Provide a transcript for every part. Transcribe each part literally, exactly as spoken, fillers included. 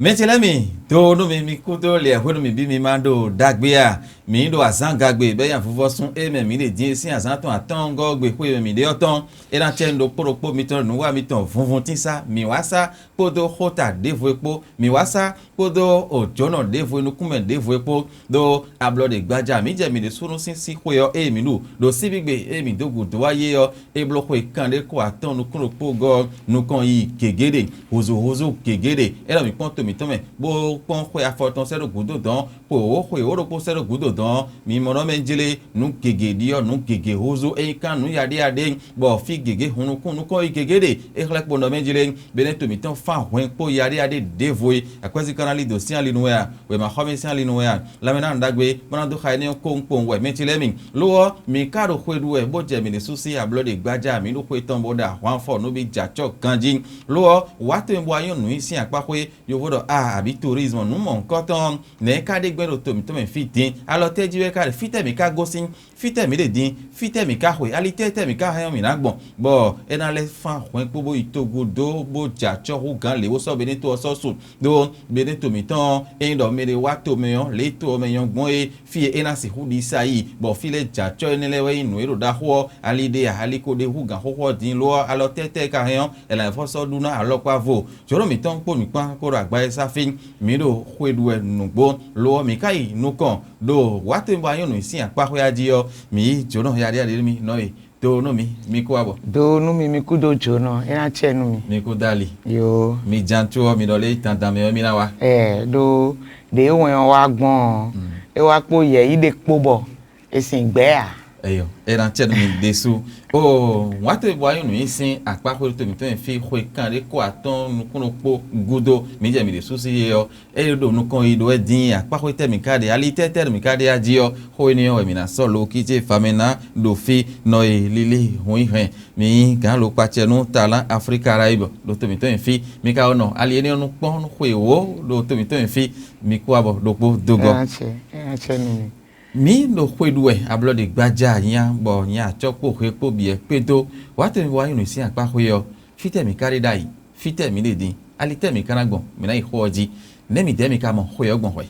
Mɛ ce lɛ́ɛ mi, do nú mi, mi kúdó liɛ̌xwénu mǐ bí mi ma ɖo ɖagbe a? Mǐ ɖo azǎn gagbe bɔ é nyí avuvɔ́sún e mɛ mǐ ɖe din é sín azǎn tɔn atɔ́ɔ́ngɔ́ gbe xwé e mɛ mǐ ɖe ɔ́ tɔn. É ná cɛ nú ɖokpó ɖokpó mitɔn ɖo nǔwa mitɔn vunvuntínsá mǐ wá sá kpódó xóta ɖěvo é kpó mǐ wá sá kpódó jǒnɔ ɖěvo e nukúnmɛ ɖěvo é kpó ɖó ablɔ ɖe gbaja mǐ jɛ mǐ ɖésúnɔ sín sí xwe ɔ́ ée mǐ ɖu ɖo síbígbe ée mǐ dó gǔdo wá yé ɔ́, é bló xwe kanɖéko atɔ́ɔ́n nukúnnukpógɔ́ ɔ́ nukɔn yi gěgé ɖe, húzúhúzú gěgé ɖe. É nɔ mǐ kpɔ́n to mǐtɔn mɛ, bó kpɔ́n xwe afɔ tɔn sɛ́ ɖo gǔdo dɔn, xwe wǒ xwe wǒ ɖokpó sɛ́ ɖo gǔdo dɔn ɔ́, mi mɔ nɔ mɛ jlé nǔ gěgé ɖi ɔ́, nǔ gěgé húzú, ényí kan nǔ yaɖéyaɖé, bɔ fí gěgé hun nukún nukɔn yi gěgé ɖe, é xlɛ́ kpo nɔ mɛ jlé, bɔ é nɛ́ to mǐtɔn fán hwɛ̌n kpó yaɖéyaɖé ɖěvo e akwɛ́zín ka ná lí dǒ sín ali nú wɛ a, wěmaxɔmɛ sín ali nú wɛ a, lanmɛ ná nɔ ɖagbe bó ná dó xa énɛ́ ɔ́ kpowun kpowun wɛ mɛ ce lɛ́ɛ mi. Lo ɔ́, mǐ ka ɖo xwe ɖu wɛ bó jɛ mǐ ɖésú sín ablɔ́ ɖe gbájá mǐ ɖo xwe tɔn bó ɖo ahwan fɔ nú mì jɛ acɔ́ ganjí. Lo ɔ́, wǎ towe bó wá nyɔ́ nǔ nyi sín akpá xwé, yovo ɖɔ a abǐ tourisme nǔ mɔ̌hunkɔtɔn ɔ́, nɛ̌ é ka ɖe gbɛ́ ɖo to mǐtɔn mɛ fí din? Alɔ tɛ́ jí wɛ é ka ɖe? Fítɛ́ mǐ ka gosín? Fítɛ́ mǐ ɖe din? Fítɛ́ mǐ ka xwe? Ali tɛ́ tɛ́ mǐ ka hɛn ɔ́ mǐ ná gbɔn? Bɔ é ná lɛ́ fán hwɛ̌n kpó bó yi togun dó bó jɛ acɔ́ hú gǎn lě bó sɔ́ Benɛ́to ɔ́ sɔ́ su. Ɖó Benɛ́to mǐtɔn ɔ́, ényí ɖɔ mɛɖé wá tomɛ ɔ́, lě e to ɔ́ mɛ nyɔ́ gbɔn é, fí e é ná sixú ɖi sa yi, bɔ fí lɛ́ɛ jɛ acɔ́ énɛ́ lɛ́ɛ wɛ nyí nǔ e ɖo ɖaxó ɔ́, ali ɖe a, ali ko ɖe hú gǎnxóxó ɔ́ din lo ɔ́, alɔ tɛ́tɛ́ ka hɛn ɔ́, è nǎ vɔ́ sɔ́ ɖu ná alɔkpa vo. Jǒnɔ mǐtɔn kpó mǐ kpán kó ɖo agba e sá fí, mǐ ɖo xwe ɖu wɛ nǔgbó, lo ɔ́, mǐ ka yi nukɔn ɖo wǎtɛn bɔ anyɔ́nǔ sín akpáxwé jí ɔ́, mǐ yí jǒnɔ yaɖéyaɖé mì nɔ e do nú mǐ, mi kú abɔ. Do nú mi, mi kú dó jǒnɔ, é ná cɛ nú mi. Mi kú dali. Yo. Mi jan có ɔ́, mi ɖɔ lé dandan mɛ ɔ́, mi ná wá. Ɛ ɖó ɖě wɛn ɔ́ wá gbɔn ɔ́, é wá kpó yɛ̌yi ɖé kpó bɔ è sin gbɛ̌ ǎ. Eyo, é ná cɛ nú mi ɖésú. O wǎtɛn bɔ anyɔ́nǔ yí sín akpáxwé to mǐtɔn e fí xwe kanɖé kó atɔ́ɔ́n nukúnnú kpó gúdo, mǐ jɛ mǐ ɖésú sí yé ɔ́, é ɖo nukɔn yi ɖó wɛ dín akpáxwé tɛ́ mǐ ka ɖe, ali tɛ́ tɛ́ mǐ ka ɖe ají ɔ́, xó énɛ́ ɔ́ wɛ mǐ ná sɔ́ lo kíjé famɛ ná ɖo fí nɔ e lílí hun yi hɛn. Mǐ nyí gǎn lokpacɛ nú talán Aflíka Arayíb ɖo to mǐtɔn e fí. Mi ka wɔ nɔ ali énɛ́ ɔ́ nú kpɔ́n nú xwe wǒ ɖo to mǐtɔn e fí. Mi kú abɔ ɖokpó dó gɔ́. Ɛ ná cɛ, ɛ ná cɛ nú mi. Mǐ ɖo xwe ɖu wɛ ablɔ́ɖe gbaja nya bɔ nya acɔ́ kpó hwe kpó bǐ wɛ kpédó. Wǎ to mi wá nyí nǔ sín akpá xwe ɔ́, fítɛ́ mǐ ka ɖe ɖ'ayǐ? Fítɛ́ mǐ ɖe din? Ali tɛ́ mǐ ka ná gbɔn? Mǐ ná yi xó ɔ́ jí. Nɛ̌ mǐdɛɛ mi ka mɔ xwe ɔ́ gbɔn hwɛ?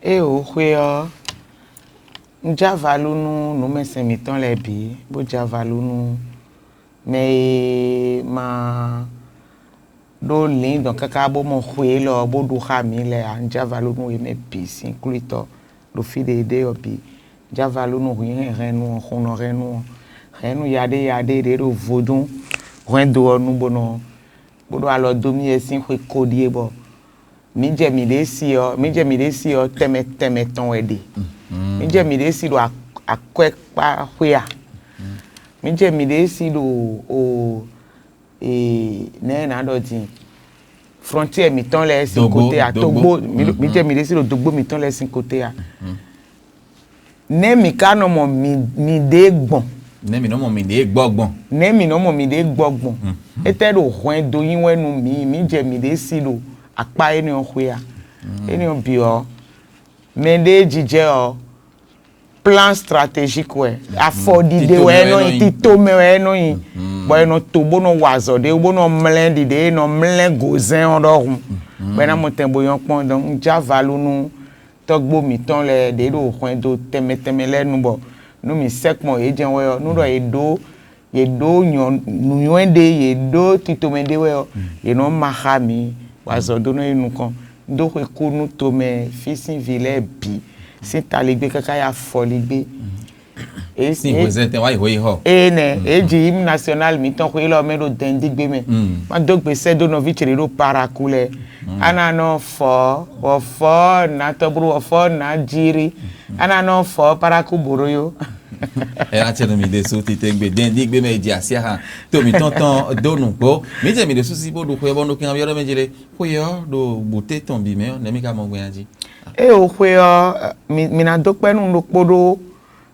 Ée wǒ xwe ɔ́, un jɛ avalu nú nǔmɛsɛn mǐtɔn lɛ́ɛ bǐ, bó jɛ avalu nú mɛ e ma ɖó lǐndɔ̌n káká bó mɔ xwe élɔ́ ɔ́, bó ɖu xá mǐ lɛ́ɛ ǎ. Un jɛ avalu nú we mɛ bǐ sín kwlítɔ́ ɖo fí ɖe e ɖe ɔ́ bǐ. Un jɛ avalu nú hwǐhɛ́nhɛnnu ɔ́, xunnɔhɛnnu ɔ́, hɛ̌nnu yaɖé yaɖé ɖě ɖo vodún hwɛndo ɔ́ nu bó nɔ bó ɖo alɔ dó mì wɛ sín xwe ko ɖíe bɔ mǐ jɛ mǐɖée si ɔ́, mǐ jɛ mǐɖée si ɔ́ tɛnmɛ tɛnmɛ tɔn wɛ ɖe. Mǐ jɛ mǐɖée si ɖo akwɛ́kpá xwé a? Mǐ jɛ mǐɖée si ɖo o nɛ̌ ná ɖɔ din, frontière mǐtɔn lɛ́ɛ sín kote a? Togbo. Mǐ jɛ mǐɖée si ɖo dogbo mǐtɔn lɛ́ɛ sín kote a? Nɛ̌ mǐ ka nɔ mɔ mǐɖée gbɔn? Nɛ̌ mǐ nɔ mɔ mǐɖée gbɔ gbɔn? Nɛ̌ mǐ nɔ mɔ mǐɖée gbɔ gbɔn? Étɛ́ ɖo hwɛndo nyi wɛ nú mǐ? Mǐ jɛ mǐɖée si ɖo akpá énɛ́ ɔ́ xwé a? Énɛ́ ɔ́ bǐ ɔ́, mɛɖée jijɛ ɔ́, plan stratégique wɛ, afɔɖiɖe wɛ é nɔ nyi, titomɛ wɛ é nɔ nyi, bɔ è nɔ to bó nɔ wa azɔ̌ ɖé bó nɔ mlɛ́ ɖiɖe e nɔ mlɛ́ gozɛ́n ɔ́ ɖɔhun, bɔ é ná mɔ tɛn bó nyɔ́ kpɔ́n. Donc un jɛ avalu nú tɔ́gbó mǐtɔn lɛ́ɛ ɖě ɖo hwɛndo tɛnmɛ tɛnmɛ lɛ́ɛ nu bɔ nú mǐ sɛkpɔn yě jɛ́n wɛ ɔ́, nú ɖɔ yě ɖó yě ɖó nǔnywɛ́ ɖé, yě ɖó titomɛ ɖé wɛ ɔ́, yě nɔ ma xá mǐ, bɔ azɔ̌ dó nɔ yi nukɔn. Un dó xwe kú nú tomɛ fí sín vǐ lɛ́ɛ bǐ sín taligbé káká yi afɔligbé. Sín hwezɛ́n tɛn wá yi hwe yi xɔ. Ée nɛ, é ji hymne national mǐtɔn xwe élɔ́ mɛ ɖo dɛndígbe mɛ. Má dó gbe sɛ́ dó nɔví ce ɖé ɖo Paraku lɛ́ɛ. Ana nɔ fɔ, wɔ fɔ, na tɔbru wɔ fɔ, na jiri. Ana nɔ fɔ Paraku boroyo. Ɛ ná cɛ nú mi ɖésú titewungbe dɛndígbe mɛ e ji asyá hã to mǐtɔn tɔn dó nǔgbó. Mǐ jɛ mǐ ɖésú sí bó ɖu xwe ɔ́ bɔ un ɖo kanbyɔ́ ɖɔ mɛ jlé. Xwe ɔ́ ɖo bǔté tɔn bǐ mɛ ɔ́, nɛ̌ mǐ ka mɔ gbɛn jí? Ée wǒ xwe ɔ́, mi mi ná dó kpɛ́ nú un ɖokpó ɖó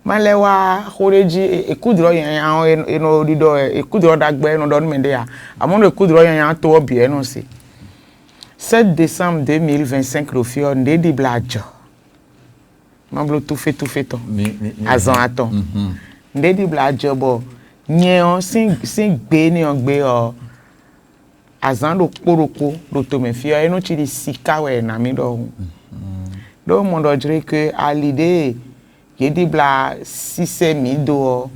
má lɛ́ wá xó ɖé jí. Ekúdlɔ́ nyanya ɔ́, è nɔ ɖiɖɔ wɛ, ekúdlɔ́ ɖagbe è nɔ ɖɔ nú mɛ ɖé ǎ. Amɔ̌ ɖo ekúdlɔ́ nyanya tɔn ɔ́ bǐ wɛ nɔ se. Sept décembre deux mille vingt-cinq ɖo fí ɔ́, nǔɖé ɖibla ajɔ. Ma bló túfétúfé tɔn. Azɔn atɔn. Nǔɖé ɖibla ajɔ bɔ nyɛ ɔ́ sín sín gbe énɛ́ ɔ́ gbe ɔ́, azǎn ɖokpó ɖokpó ɖo tomɛ fí ɔ́, é nɔ cí ɖi siká wɛ è nǎ mì ɖɔhun. Ɖó mɔ ɖɔ jlé ke ali ɖě yě ɖibla sísɛ mǐ do ɔ́,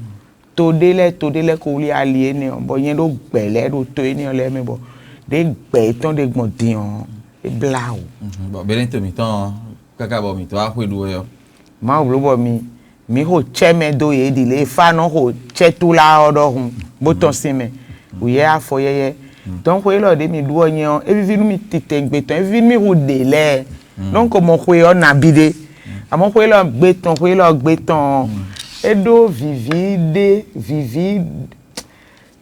to ɖé lɛ́ɛ to ɖé lɛ́ɛ ko wlí ali énɛ́ ɔ́, bɔ nyɛ ɖó gbɛ̌ lɛ́ɛ ɖo to énɛ́ ɔ́ lɛ́ɛ mɛ, bɔ ɖě gbɛ̌ yětɔn ɖe gbɔn din ɔ́, é blá wǔ. Bɔ bɛ́nɛ́ to mǐtɔn ɔ́, káká bɔ mǐtɔn wá xwé ɖu wɛ ɔ́. Mawu bló bɔ mi mǐ xo cɛ́ mɛ dó yě ɖi lě e fá nɔ xo cɛ́ túlá ɔ́ ɖɔhun, bó tɔ́n sín mɛ. Wǔyɛ́ afɔ yɛ́yɛ́. Dɔn xwe élɔ́ ɖě mi ɖu ɔ́ nyɛ ɔ́, é víví nú mi titewungbe tɔn, é víví nú mi hu ɖě lɛ́ɛ. Nɔ́ ko mɔ xwe ɔ́ nabí ɖé. Amɔ̌ xwe élɔ́ gbé tɔn, xwe élɔ́ gbé tɔn ɔ́, é ɖó vǐví ɖé, vǐví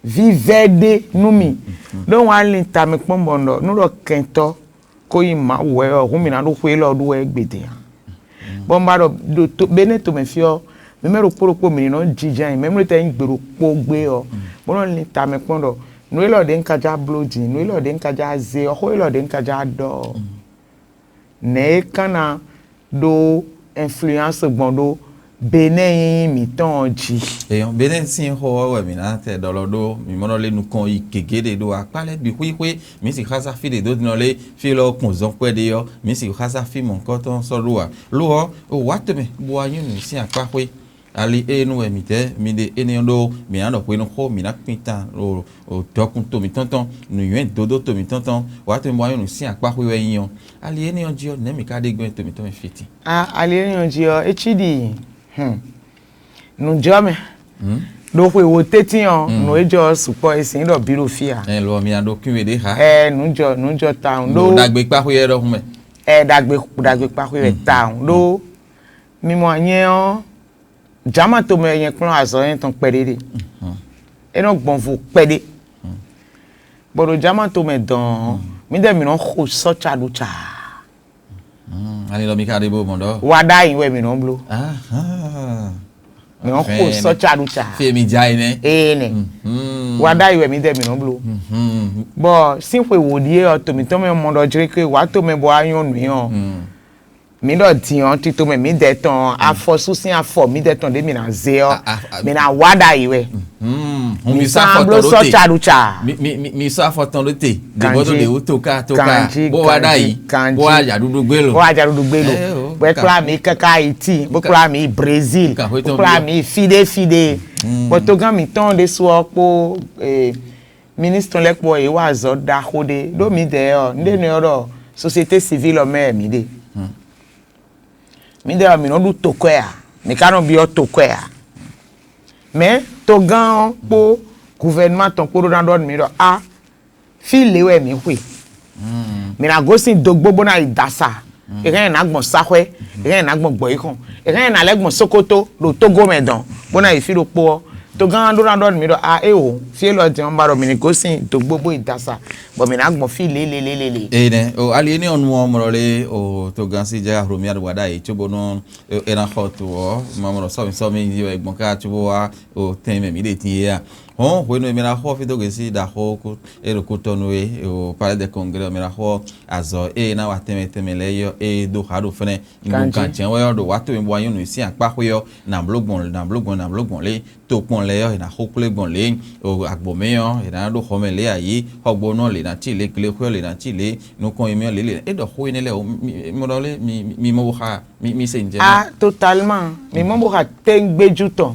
vívɛ́ ɖé nú mi. Ɖó wǎn lin tamɛ kpɔ́n bɔ un ɖɔ nú ɖɔ kɛntɔ́ ko nyí Mawu wɛ ɔ́, hǔn mǐ ná ɖó xwe élɔ́ ɖu wɛ gbede ǎ. Bɔ un ba ɖɔ ɖo to Benɛ́ tomɛ fí ɔ́, mǐ mɛ ɖokpó ɖokpó mǐ ní nɔ jínjɔ́n ayǐ, mɛ̌ mló tɛ́ nyí gbe ɖokpó gbé ɔ́, bó nɔ lin tamɛ kpɔ́n ɖɔ nǔ élɔ́ ɖě un ka já bló din, nǔ élɔ́ ɖě un ka já zé ɔ́, xó élɔ́ ɖě un ka já ɖɔ ɔ́, nɛ̌ é ka ná ɖó influence gbɔn ɖó Benɛ́ nyínyí mǐtɔn ɔ́ jí? Eyɔn, Benɛ́ sín xó ɔ́ wɛ mǐ ná tɛ ɖɔ lɔ ɖó mǐ mɔ nɔ lé nukɔn yi gěgé ɖé ɖó akpá lɛ́ɛ bǐ xwíxwé, mǐ sixú xásá fí ɖě dó din ɔ́ lé, fí élɔ́ kún zɔn kpɛɖé ɔ́, mǐ sixú xásá fí mɔ̌hunkɔtɔn sɔ́ ɖó ǎ. Lo ɔ́, o wǎ tɔn mɛ bó wá nyí nǔ sín akpá xwé. Ali e nu wɛ mǐ tɛ́ mi ɖe énɛ́ ɔ́ ɖó mǐ ná ɖɔ hwenu xó, mǐ ná kpin tan ɖo dɔkun to mǐtɔn tɔn, nǔnywɛ́ dodó to mǐtɔn tɔn, wǎ tɔn mi bó wá nyɔ́ nǔ sín akpá xwé wɛ nyí ɔ́, ali énɛ́ ɔ́ jí ɔ́, nɛ̌ mǐ ka ɖe gbɛn to mǐtɔn mɛ fiti? A ali énɛ́ ɔ́ jí ɔ́, é cí ɖi hǔn nǔjɔmɛ ɖo xwe wo tɛ́ntin ɔ́, nǔ e jɔ ɔ́ sukpɔ́ e sǐn ɖɔ bǐ ɖo fí ǎ. Ɛ lo ɔ́, mi ná ɖó kúnwe ɖé xa. Ɛ nǔjɔ nǔjɔ tawun ɖó ɖagbe kpá xwé ɛ ɖɔhun mɛ. Ɛ ɖagbe ɖagbe kpá xwé wɛ tawun ɖó mi mɔ anyɛ ɔ́, jama tomɛ wɛ nyɛ kplɔ́n azɔ̌ nyɛ tɔn kpɛɖé ɖe. É nɔ gbɔn vo kpɛɖé. Bɔ ɖo jama tomɛ dɔn ɔ́, mǐdɛɛ mǐ nɔ xo sɔ́ caɖuca. Ani lɔ mi ka ɖe bo mɔ ɖɔ. Wa ɖ'ayǐ wɛ mǐ nɔ bló. Mǐ nɔ xo sɔ́ caɖuca. Fie mi ja yi nɛ. Ee nɛ. Wa ɖ'ayǐ wɛ mǐdɛɛ mǐ nɔ bló. Bɔ sín xwe wǒ ɖíe ɔ́, to mǐtɔn mɛ mɔ ɖɔ jlé ké wǎ tomɛ bɔ wá nyɔ́ nǔ ɔ́. Mǐ ɖɔ din ɔ́, tito mɛ mǐdɛɛ tɔn ɔ́, afɔsú sín afɔ mǐdɛɛ tɔn ɖě mǐ ná zé ɔ́, mǐ ná wá ɖ'ayǐ wɛ. Mǐ sán bló sɔ́ caɖuca. Mi sɔ́ afɔ tɔn ɖó te, ɖěbɔ́ ɖo ɖě wú toká toká, bó wá ɖ'ayǐ, bó wá ɖu ɖuɖu gbé lo. Bó wá ɖu ɖuɖu gbé lo. Bó kplá mi káká Haïti, bó kplá mi Brésil, bó kplá mi fide fide. Bɔ togán mǐtɔn ɖésú ɔ́ kpó ministre lɛ́ɛ kpó ɔ́, yě wa azɔ̌ ɖaxó ɖé ɖó mǐdɛɛ ɔ́, un ɖe nɔ ylɔ́ ɖɔ société civile ɔ́ mɛ wɛ mǐ ɖe. Mǐdɛɛ ɔ́, mǐ nɔ ɖu tokwɛ́ ǎ, mǐ ka nɔ byɔ́ tokwɛ́ ǎ. Mɛ̌ togán ɔ́ kpó guvɛnuma tɔn kpó ɖó ná ɖɔ nú mǐ ɖɔ a fí lě wɛ mǐ xwe. Mǐ ná gosín dogbo bó ná yi dasa. È hɛn ɛ nǎ gbɔn Saxwɛ, è hɛn ɛ nǎ gbɔn Gbɔ̌yixɔn, è hɛn ɛ nǎ lɛ́ gbɔn Sókótó ɖo Tógó mɛ dɔn, bó ná yi fí ɖokpó ɔ́. Togán ɖó ná ɖɔ nú mǐ ɖɔ a éwo, fí élɔ́ din ɔ́, un ba ɖɔ mǐ ní gosín dogbo bó yi dasa, bɔ mǐ ná gbɔn fí lě lě lě lě lě. Eyi nɛ o ali énɛ́ ɔ́ nu ɔ́, mlɔ lé o togán sí jɛ ahlo mì aɖuwa ɖ'ayǐ cóbónú é ná xɔ to ɔ́, ma mlɔ sɔ́mi sɔ́mi yi wɛ gbɔn ká cóbó wá o tɛn mɛ mǐ ɖe tín é a. Hɔn hwenu e mì ná xɔ fí dó gbe sí ɖaxó é ɖo kútɔnu é o palais de congrès ɔ́, mì ná xɔ azɔ̌ ée ná wa tɛnmɛ tɛnmɛ lɛ́ɛ é ɔ́, ée dó xa ɖo fɛ́nɛ. Nǔ kan jɛ́n wɛ ɔ́ ɖo wǎ towe bó wá nyɔ́ nǔ sín akpá xwé ɔ́, nǎ bló gbɔn nǎ bló gbɔn nǎ bló gbɔn lé, tokpɔn lɛ́ɛ ɔ́, è nǎ xó kplé gbɔn lě, agbǒmɛ ɔ́, è nǎ ɖó xɔmɛ lě ayǐ, xɔgbónú ɔ́, lě ná cí lě, glexwé ɔ́, lě ná cí lě, nukɔn e mì ɔ́, lě lě. É ɖɔ xó énɛ́ lɛ́ɛ o, mɔ ɖɔ lé mi mɔ bó xa mi se ǹjẹ́. Ah, totalement. Mǐ mɔ bó xa téŋgbéjú tɔn.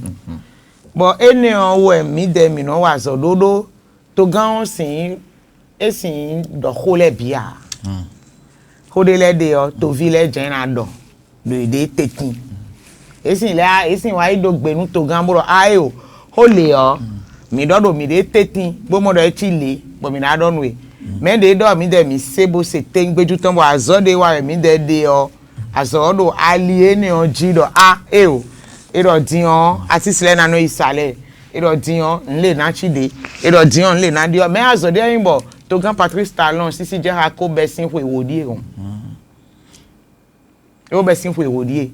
Bɔ énɛ́ ɔ́ wɛ mǐdɛɛ mǐ nɔ wa azɔ̌ ɖóɖó togán ɔ́ sín é sín ɖɔ xó lɛ́ɛ bǐ ǎ. Xó ɖé lɛ́ɛ ɖe ɔ́, toví lɛ́ɛ jɛ́n ná ɖɔ ɖo yěɖée tɛ́ntin. É sín lɛ́ɛ é sín wá yi ɖó gbe nú togán bó ɖɔ áé o, xó lě ɔ́, mǐ ɖɔ ɖo mǐɖée tɛ́ntin bó mɔ ɖɔ é cí lě, bɔ mǐ ná ɖɔ nú we. Mɛ̌ ɖě ɖɔ mǐdɛɛ mǐ se bó se téŋgbéjú tɔn bɔ azɔ̌ ɖé wa wɛ mǐdɛɛ ɖe ɔ́, azɔ̌ ɔ́ ɖo ali énɛ́ ɔ́ jí ɖɔ á éo, é ɖɔ din ɔ́ asísi lɛ́ɛ ná nɔ yi sa lɛ́ɛ, é ɖɔ din ɔ́ nǔ lě ná cí ɖě, é ɖɔ din ɔ́ nǔ lě ná ɖi ɔ́, mɛ̌ azɔ̌ ɖé ɔ́ nyí bɔ togán Patrice Talon sísí jɛ xa kó bɛ́ sín xwe wǒ ɖíe hɔn. É wó bɛ́ sín xwe wǒ ɖíe.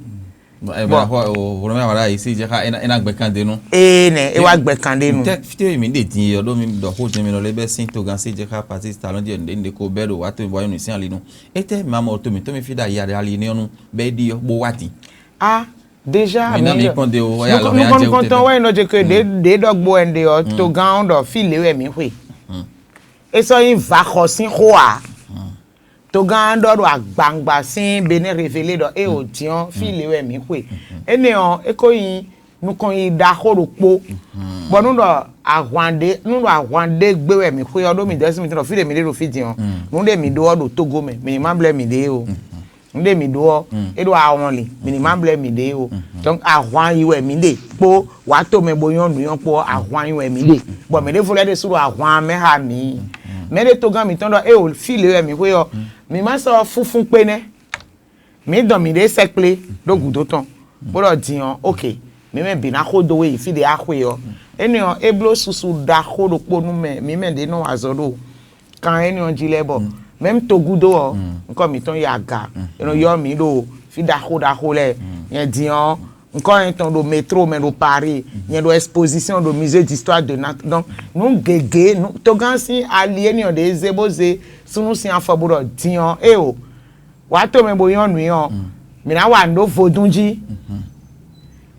Bɔn hlɔ̌nmɛ wàlá yìí sí jẹ́ ká é ná gbɛ kan dénú. Ee nɛ é wá gbɛ kan ɖé nu. Tɛ fite mi ɖe din yɔ ɖó mi ɖɔ xó jɛ mi lɔ lé bɛ sín togán sí jɛ ká pasi talɔn jɛ nɖe nɖe ko bɛ ɖo wá tó bɔ ayɔnu sín ali nu. Ete ma mɔ to mi tó mi fi ɖa ya ali ní ɔnu bɛ ɖi yɔ bó wá din. A déjà mi ná mi kpɔn de o ya lɔ mi á jẹ o tɛ. Nukɔntɔn wɛ nɔ jẹ ke ɖe ɖe ɖɔgbo ɛn ɖe ɔ togán ɖɔ fi lé wɛ mi xwe. É sɔ́ nyí vaxɔ sín xó ǎ. Togán ɖɔ ɖo agbangba sín Benin Révélé ɖɔ é ò din ɔ́, fí lě wɛ mǐ xwe. Énɛ́ ɔ́, é ko nyí nukɔnyiyi ɖaxó ɖokpó. Bɔ nú ɖɔ ahwan ɖé nú ɖɔ ahwan ɖé gbé wɛ mǐ xwe ɔ́, ɖó mǐ dɛ́ sín mitɔn ɖɔ fí ɖě mǐ ɖe ɖo fí din ɔ́, nǔ ɖé mǐ ɖó ɔ́ ɖo Tógó mɛ, mǐ ní má blɛ́ mǐɖée o. Nǔ ɖé mǐ ɖó ɔ́, é ɖo awɔn li, mǐ ní má blɛ́ mǐɖée o. Donc ahwan yi wɛ mǐ ɖe kpó wǎ tomɛ bo nyɔ́ nǔ nyɔ́ kpó ɔ́, ahwan yi wɛ mǐ ɖe. Bɔ mǐ ɖěvo lɛ́ɛ ɖésú ɖo ahwan mɛ xá mǐ. Mɛɖé togán mǐtɔn ɖɔ é ò fí lě wɛ mǐ xwe ɔ́, mǐ má sɔ́ fúnfún kpé nɛ́. Mǐ dɔn mǐɖée sɛkplé ɖó gǔdo tɔn, bó ɖɔ din ɔ́, ok, mǐ mɛ bǐ ná xo dó we yi fí ɖě a xwe ɔ́. Énɛ́ ɔ́, é bló susu ɖaxó ɖokpó nú mɛ mǐ mɛ ɖě nɔ wa azɔ̌ ɖo kan énɛ́ ɔ́ jí lɛ́ɛ bɔ mɛ̌m togúdo ɔ́, nukɔn mǐtɔn yi aga, è nɔ ylɔ́ mǐ ɖo fí ɖaxó ɖaxó lɛ́ɛ. Nyɛ din ɔ́, nukɔn nyɛ tɔn ɖo métro mɛ ɖo Paris, nyɛ ɖo exposition ɖo musée d'histoire de Nantes. Donc nǔ gěgé, nǔ togán sín ali énɛ́ ɔ́ ɖě zé bó zé súnnu sín afɔ bó ɖɔ din ɔ́, éeǒ, wǎ tomɛ bo nyɔ́ nǔ i ɔ́, mǐ ná wa nǔ ɖó vodún jí.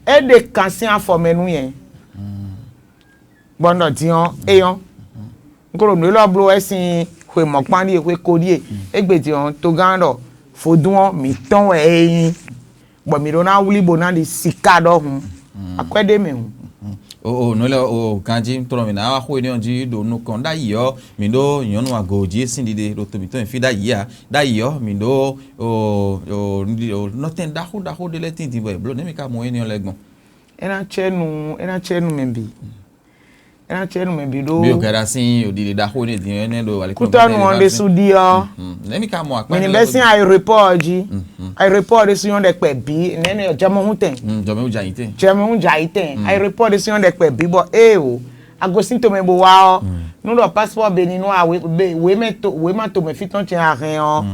É ɖe kan sín afɔ mɛ nú nyɛ, bɔ un ɖɔ din ɔ́, é nyɔ́. Un ko ɖo nǔ élɔ́ bló wɛ sín xwe mɔ̌kpán ɖíe, xwe ko ɖíe. Égbé din ɔ́, togán ɖɔ vodún ɔ́ mǐtɔn wɛ é nyí, bɔ mǐ ɖó ná wlí bó ná ɖi siká ɖɔhun. Akwɛ́ ɖé mɛ hǔn. O o nǔ lɛ o ganjí tɔnɔ mǐ ná wá xó énɛ́ ɔ́ jí ɖo nukɔn ɖ'ayǐ ɔ́, mǐ ɖó nyɔ̌nu agǒ jí sín ɖiɖe ɖo to mǐtɔn e fí ɖ'ayǐ ǎ. Ɖ'ayǐ ɔ́, mǐ ɖó o o nɔtɛn ɖaxó ɖaxó ɖé lɛ́ɛ tíndín bɔ è blǒ nɛ̌ mǐ ka mɔ énɛ́ ɔ́ lɛ́ɛ gbɔn? É ná cɛ nu é ná cɛ nu mɛ bǐ. É ná cɛ nu mɛ bǐ ɖó. Bí o gara sín òɖìɖì ɖaxó énɛ́ dín énɛ́ ɖo wali. Kútɔ́nu ɔ́ ɖésú ɖi ɔ́. Nɛ̌ mǐ ka mɔ akpá mǐ ní bɛ́ sín aéroport ɔ́ jí. Aéroport ɖésú nyɔ́ ɖɛkpɛ bǐ nɛ́nɛ jɔmɔhún tɛn. Jɔmɔhún jɛ ayǐ tɛn. Jɔmɔhún jɛ ayǐ tɛn. Aéroport ɖésú nyɔ́ ɖɛkpɛ bǐ bɔ ée o, agosín tomɛ bo wá ɔ́, nú ɖɔ passeport Benin nú wéma tomɛ fí tɔn cɛ ahɛn ɔ́,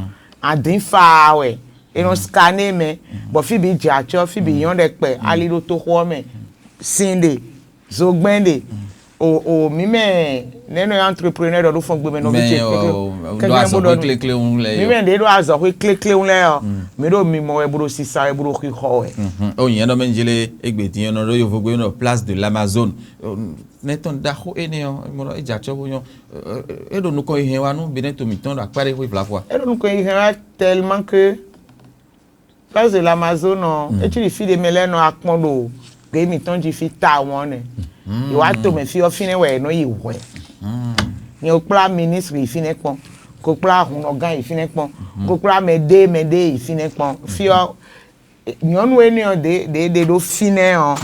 adǐn fa wɛ. È nɔ scanner mɛ, bɔ fí bǐ jɛ acɔ́, fí bǐ nyɔ́ ɖɛkpɛ, ali ɖo toxo ɔ́ mɛ, sin ɖe, zogbɛ́n ɖe. O o mǐ mɛ nɛ̌ nɔ entrepreneur ɖɔ ɖó fɔn gbe mɛ nɔví ce kɛkɛ́ bó ɖɔ nú mǐ mɛ ɖě ɖo azɔ̌xwé klékléwún lɛ́ɛ ɔ́, mǐ ɖo mimɔ wɛ bó ɖo sisa wɛ bó ɖo xixɔ wɛ. O nyɛ ɖɔ mɛ jele égbé din ɔ́ nɔ ɖó yovogbe nɔ place de l'Amazone. Nɛtɔn ɖaxó énɛ́ ɔ́ mɔ é jɛ acɔ́ bó nyɔ́. É ɖo nukɔn yi hɛn wá nú Benin to mǐtɔn ɖo akpá ɖé xwé vlaxwa. É ɖo nukɔn yi hɛn wá tellement que place de l'Amazone ɔ́, é cí ɖi fí ɖé mɛ lɛ́ɛ nɔ akpɔn ɖo gbě mǐtɔn jí fí tawun ɔ́ nɛ́. Yě wá to mɛ fí ɔ́ fínɛ́ wɛ è nɔ yi hwɛ. Nyɛ ko kplá ministre yi fínɛ́ kpɔn, ko kplá hunɔgán yi fínɛ́ kpɔn, ko kplá mɛ ɖé mɛ ɖé yi fínɛ́ kpɔn. Fí ɔ́, nyɔ̌nu énɛ́ ɔ́ ɖě ɖě ɖe ɖó fínɛ́ ɔ́,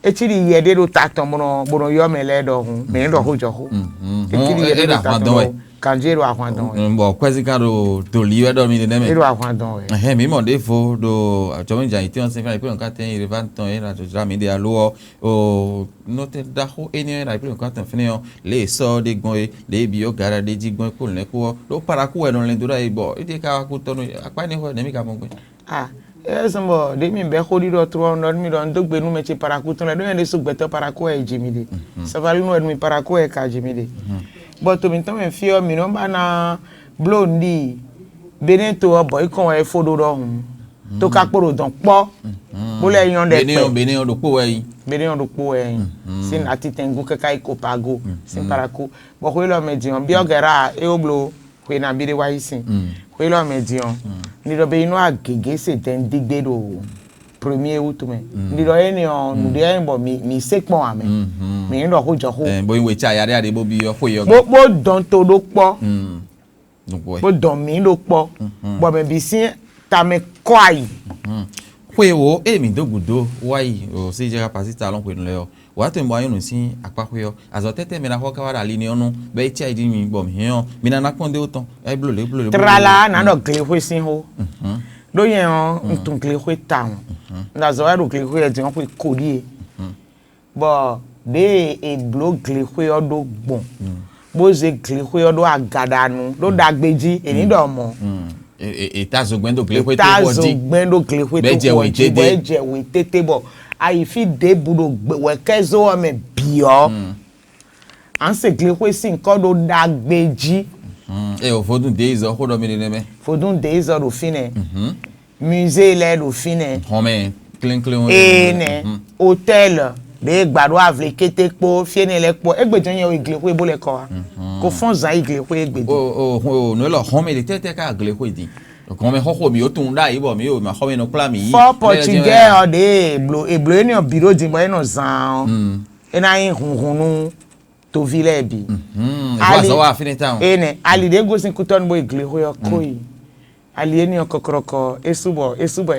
é cí ɖi yɛ ɖé ɖo ta tɔn bó nɔ bó nɔ ylɔ́ mɛ lɛ́ɛ ɖɔhun, mɛ ní ɖɔ xó jɔ xó. É cí ɖi yɛ ɖé ɖo ta tɔn bɔ kanjí é ɖo ahwan dɔn wɛ. Bɔ kwɛ́zí kan ɖo doli wɛ ɖɔ mi nɛnɛ mɛ. É ɖo ahwan dɔn wɛ. Ɛhɛn, mǐ mɔ ɖěvo ɖo jɔmɔjɛ ayǐ tɛ́n ɔ́ sɛn fún ayǐ kpé nɔ ká tɛ́n yi ɖe va tɔn é ɖo jlá mi ɖe alo ɔ́ o nɔtɛn ɖaxó énɛ́ ɔ́ é ɖo ayǐ kpé nɔ ká tɔn fínɛ́ ɔ́ lě e sɔ́ ɔ́ ɖe gbɔn é lě e byɔ́ gaɖa ɖé jí gbɔn é kpó lɛ̌ kpó ɔ́ ɖó paraku wɛ nɔ lɛn dó ɖ'ayǐ bɔ é ɖíe ka wá kú tɔ́ nú akpá énɛ́ xɔ nɛ̌ mì ka mɔ gbé. Ah, é zɔ́n bɔ ɖě mi bɛ́ xó ɖiɖɔ tló ɔ́, un ɖɔ nú mi ɖɔ un dó gbe nú mɛ ce paraku tɔn lɛ́ɛ, ɖó nyɛ ɖésú gbɛtɔ́ paraku wɛ è ji mi ɖe. Savali nú wɛ mi paraku wɛ è ka ji mi ɖe. Bɔ to mǐtɔn mɛ fí ɔ́, mǐ nɔ ba ná bló nǔɖi Benɛ́ to ɔ́ bɔ é kɔn wɛ é fó ɖó ɖɔhun. To ka kpo ɖo dɔn kpɔ́, bó lɛ́ nyɔ́ ɖɛkpɛ. Benɛ́ ɔ́ ɖokpó wɛ yí. Benɛ́ ɔ́ ɖokpó wɛ yí. Sín atitɛngu káká yi Kopago sín paraku. Bɔ xwé lɔ mɛ din ɔ́, byɔ́ gɛ̌ rá é wó bló xwe nabí ɖé wá yí sin. Xwe lɔ mɛ din ɔ́, ní ɖɔ be yi nɔ agěgé se dɛn dígbé ɖo premier août mɛ. Ní ɖɔ énɛ́ ɔ́, nǔɖé ɔ́ nyí bɔ mi mi sé kpɔn ame. Mi ní ɖɔ xó jɔ xó. Bó nyí wecá ya ɖé aɖé bó byɔ́ xwe ɔ́. Bó bó dɔn to ɖó kpɔ́. Bó dɔn mǐ ɖó kpɔ́. Bɔ mɛ bǐ sín tamɛ kɔ ayi. Xwe wo eye mǐ dó gǔdo wá yi o sí jẹ́ ká pasí talɔn xwenu lɛ ɔ́. Wǎ to mɛ bɔ anyɔ́nu sín akpáxwé ɔ́, azɔ̌ tɛ́tɛ́ mɛ ná xɔ ká wá ɖo ali ní ɔ́ nú bɔ é cí ayǐ ɖi mi bɔ mǐ hɛn ɔ́, mi ná ná kpɔ́n dó tɔn, é bló lě bló lě. Trala ná ɖɔ glexwé sín xó. Ɖó nyɛ ɔ́, un tunwun glexwé tawun. Un ɖo azɔ̌ wá ɖo glexwé ɛ din ɔ́ xwe ko ɖíe. Bɔ ɖěe è blǒ glexwé ɔ́ ɖó gbɔn, bó zé glexwé ɔ́ ɖó agaɖanu ɖó ɖagbe jí, è ní ɖɔ mɔ̌. È ta zogbɛ́n dó glexwé tó xɔ jí. Zogbɛ́n ɖó glexwé tó xɔ jí, bɔ é jɛ wě tété bɔ ayi fí ɖěbǔ ɖo wɛ̌kɛ́zó ɔ́ mɛ bǐ ɔ́, à ń se glexwé sín kɔ́ ɖó ɖagbe jí. Ɛ o vodún dé izɔ xó ɖɔ mi ɖe nɛmɛ. Vodún dé izɔ ɖo fínɛ́. Musée lɛ́ɛ ɖo fínɛ́. Xɔmɛ klɛ́nklɛ́n. Ee nɛ, hôtel. ɖě gba ɖó avlekété kpó fí énɛ́ lɛ́ɛ kpó égbé jɛ́n nyɛ wɛ glexwé bó lɛ kɔ wá. Kó fɔ́n zǎn yi glexwé égbé din. O o o nǔ élɔ́ xɔ́n mɛ ɖě tɛ́tɛ́ ká glexwé din. Xɔ́n mɛ xɔ́xɔ mǐ ó tunwun ɖ'ayǐ bɔ mǐ o mǐ xɔ́n mɛ nɔ kplá mǐ yí. Fɔ pɔtugɛ́ ɔ ɖě eblo eblo énɛ́ ɔ bǐ ɖó din bɔ é nɔ zan ɔ́, é ná nyí hunhun nú toví lɛ́ɛ bǐ. Ìwọ azɔ̌ wa fínɛ́ tawun. Énɛ́ ali ɖě gosín kútɔ́nu bó yi glexwé ɔ́ kó yi. Ali énɛ́ ɔ́ kɔkɔ́kɔ́ é sú bɔ é sú bɔ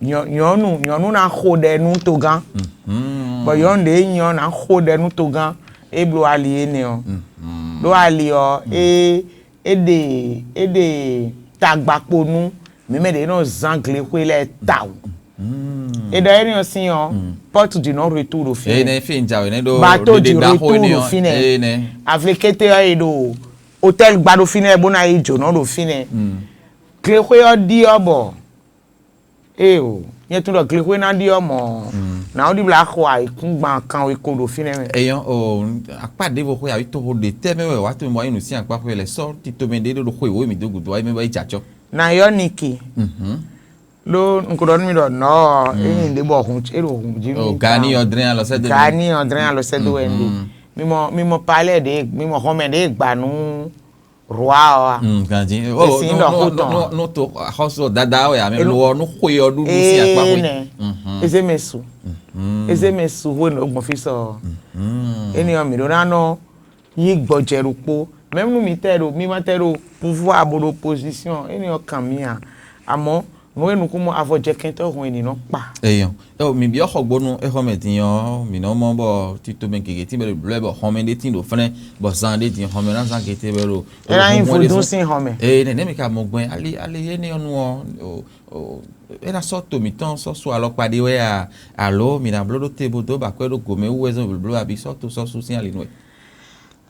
nyɔ̌nu nyɔ̌nu ná xo ɖɛ nú togán, bɔ nyɔ̌nu ɖě nyi ɔ́ ná xo ɖɛ nú togán é bló ali énɛ́ ɔ́. Ɖó ali ɔ́ é é ɖe é ɖe tagba kpo nú mǐ mɛ ɖě nɔ zán glexwé lɛ́ɛ tawun. É ɖɔ énɛ́ ɔ́ sín ɔ́, porte du non retour ɖo fínɛ́. Énɛ́ fí un jǎwe nɛ́ ɖó bateau du retour ɖo fínɛ́. Avlékété ɔ́ e ɖo hôtel gba ɖo fínɛ́ bó ná yi jǒnɔ ɖo fínɛ́. Glexwé ɔ́ ɖi ɔ́ bɔ ée o, nyɛ tunwun ɖɔ glexwé ná ɖi ɔ́ mɔ nǎ ó ɖibla xo ayǐkúngban kanwe ko ɖo fínɛ́ mɛ. Eyɔn o, akpá ɖěvo xwe awi toxo ɖe tɛ́ mɛ wɛ wǎ to mɔ ayinu sín akpá xwe lɛ sɔ́ tito mɛ ɖé ɖo xwe wǒ mi dó gǔdo ayé mɛ bɔ yi jɛ acɔ. Nayɔ́ Niki ɖó un ko ɖɔ nú mi ɖɔ nɔ̌ ɔ́ é nyi ɖě bɔ hun é ɖo hun jí nú Gani ɔdrɛn alɔ sɛ́ dó Gani ɔdrɛn alɔ sɛ́ dó wɛ un ɖe. Mi mɔ mi mɔ palɛ ɖě mi mɔ xɔmɛ ɖě gba nú rwa ɔ́ a. Ganji. Esi ŋdɔ xó tɔn. Nú to axɔsɔ dada wɛ ame lo ɔ nú xwe ɔ ɖuɖu si akpa xwe. Ene eze mɛ su eze mɛ su xwe nɔ gbɔn fi sɔ. Ene ɔ mi ɖo na nɔ yi gbɔjɛ ɖokpo. Même nú mi tɛ ɖo mi ma tɛ ɖo pouvoir bo ɖo opposition ene ɔ kan mi a. Amɔ nú e nukún mɔ avɔ jɛ kɛntɔ hun e ní nɔ kpa. Eyɔn. Eo mi biɔ xɔgbónu exɔmɛ din ɔ mi nɔ mɔ bɔ tito mɛ gěgé tí bɛ ɖo blɔɛ bɔ xɔmɛ ɖé tín ɖo fɛnɛ bɔ zan ɖé din xɔmɛ ná zan gété bɛ ɖo. Ena nyi vodún sín xɔmɛ. Ee nɛnɛ mi ka mɔ gbɛn ali ali énɛ́ ɔ́ nu ɔ é ná sɔ́ to mǐtɔn sɔ́ su alɔkpa ɖé wɛ a alo mǐ ná bló ɖó te bó dó ba akwɛ́ ɖó gǒmɛ wú wɛ zɔn blǒbló abi sɔ́ to sɔ́ su sín ali nú wɛ.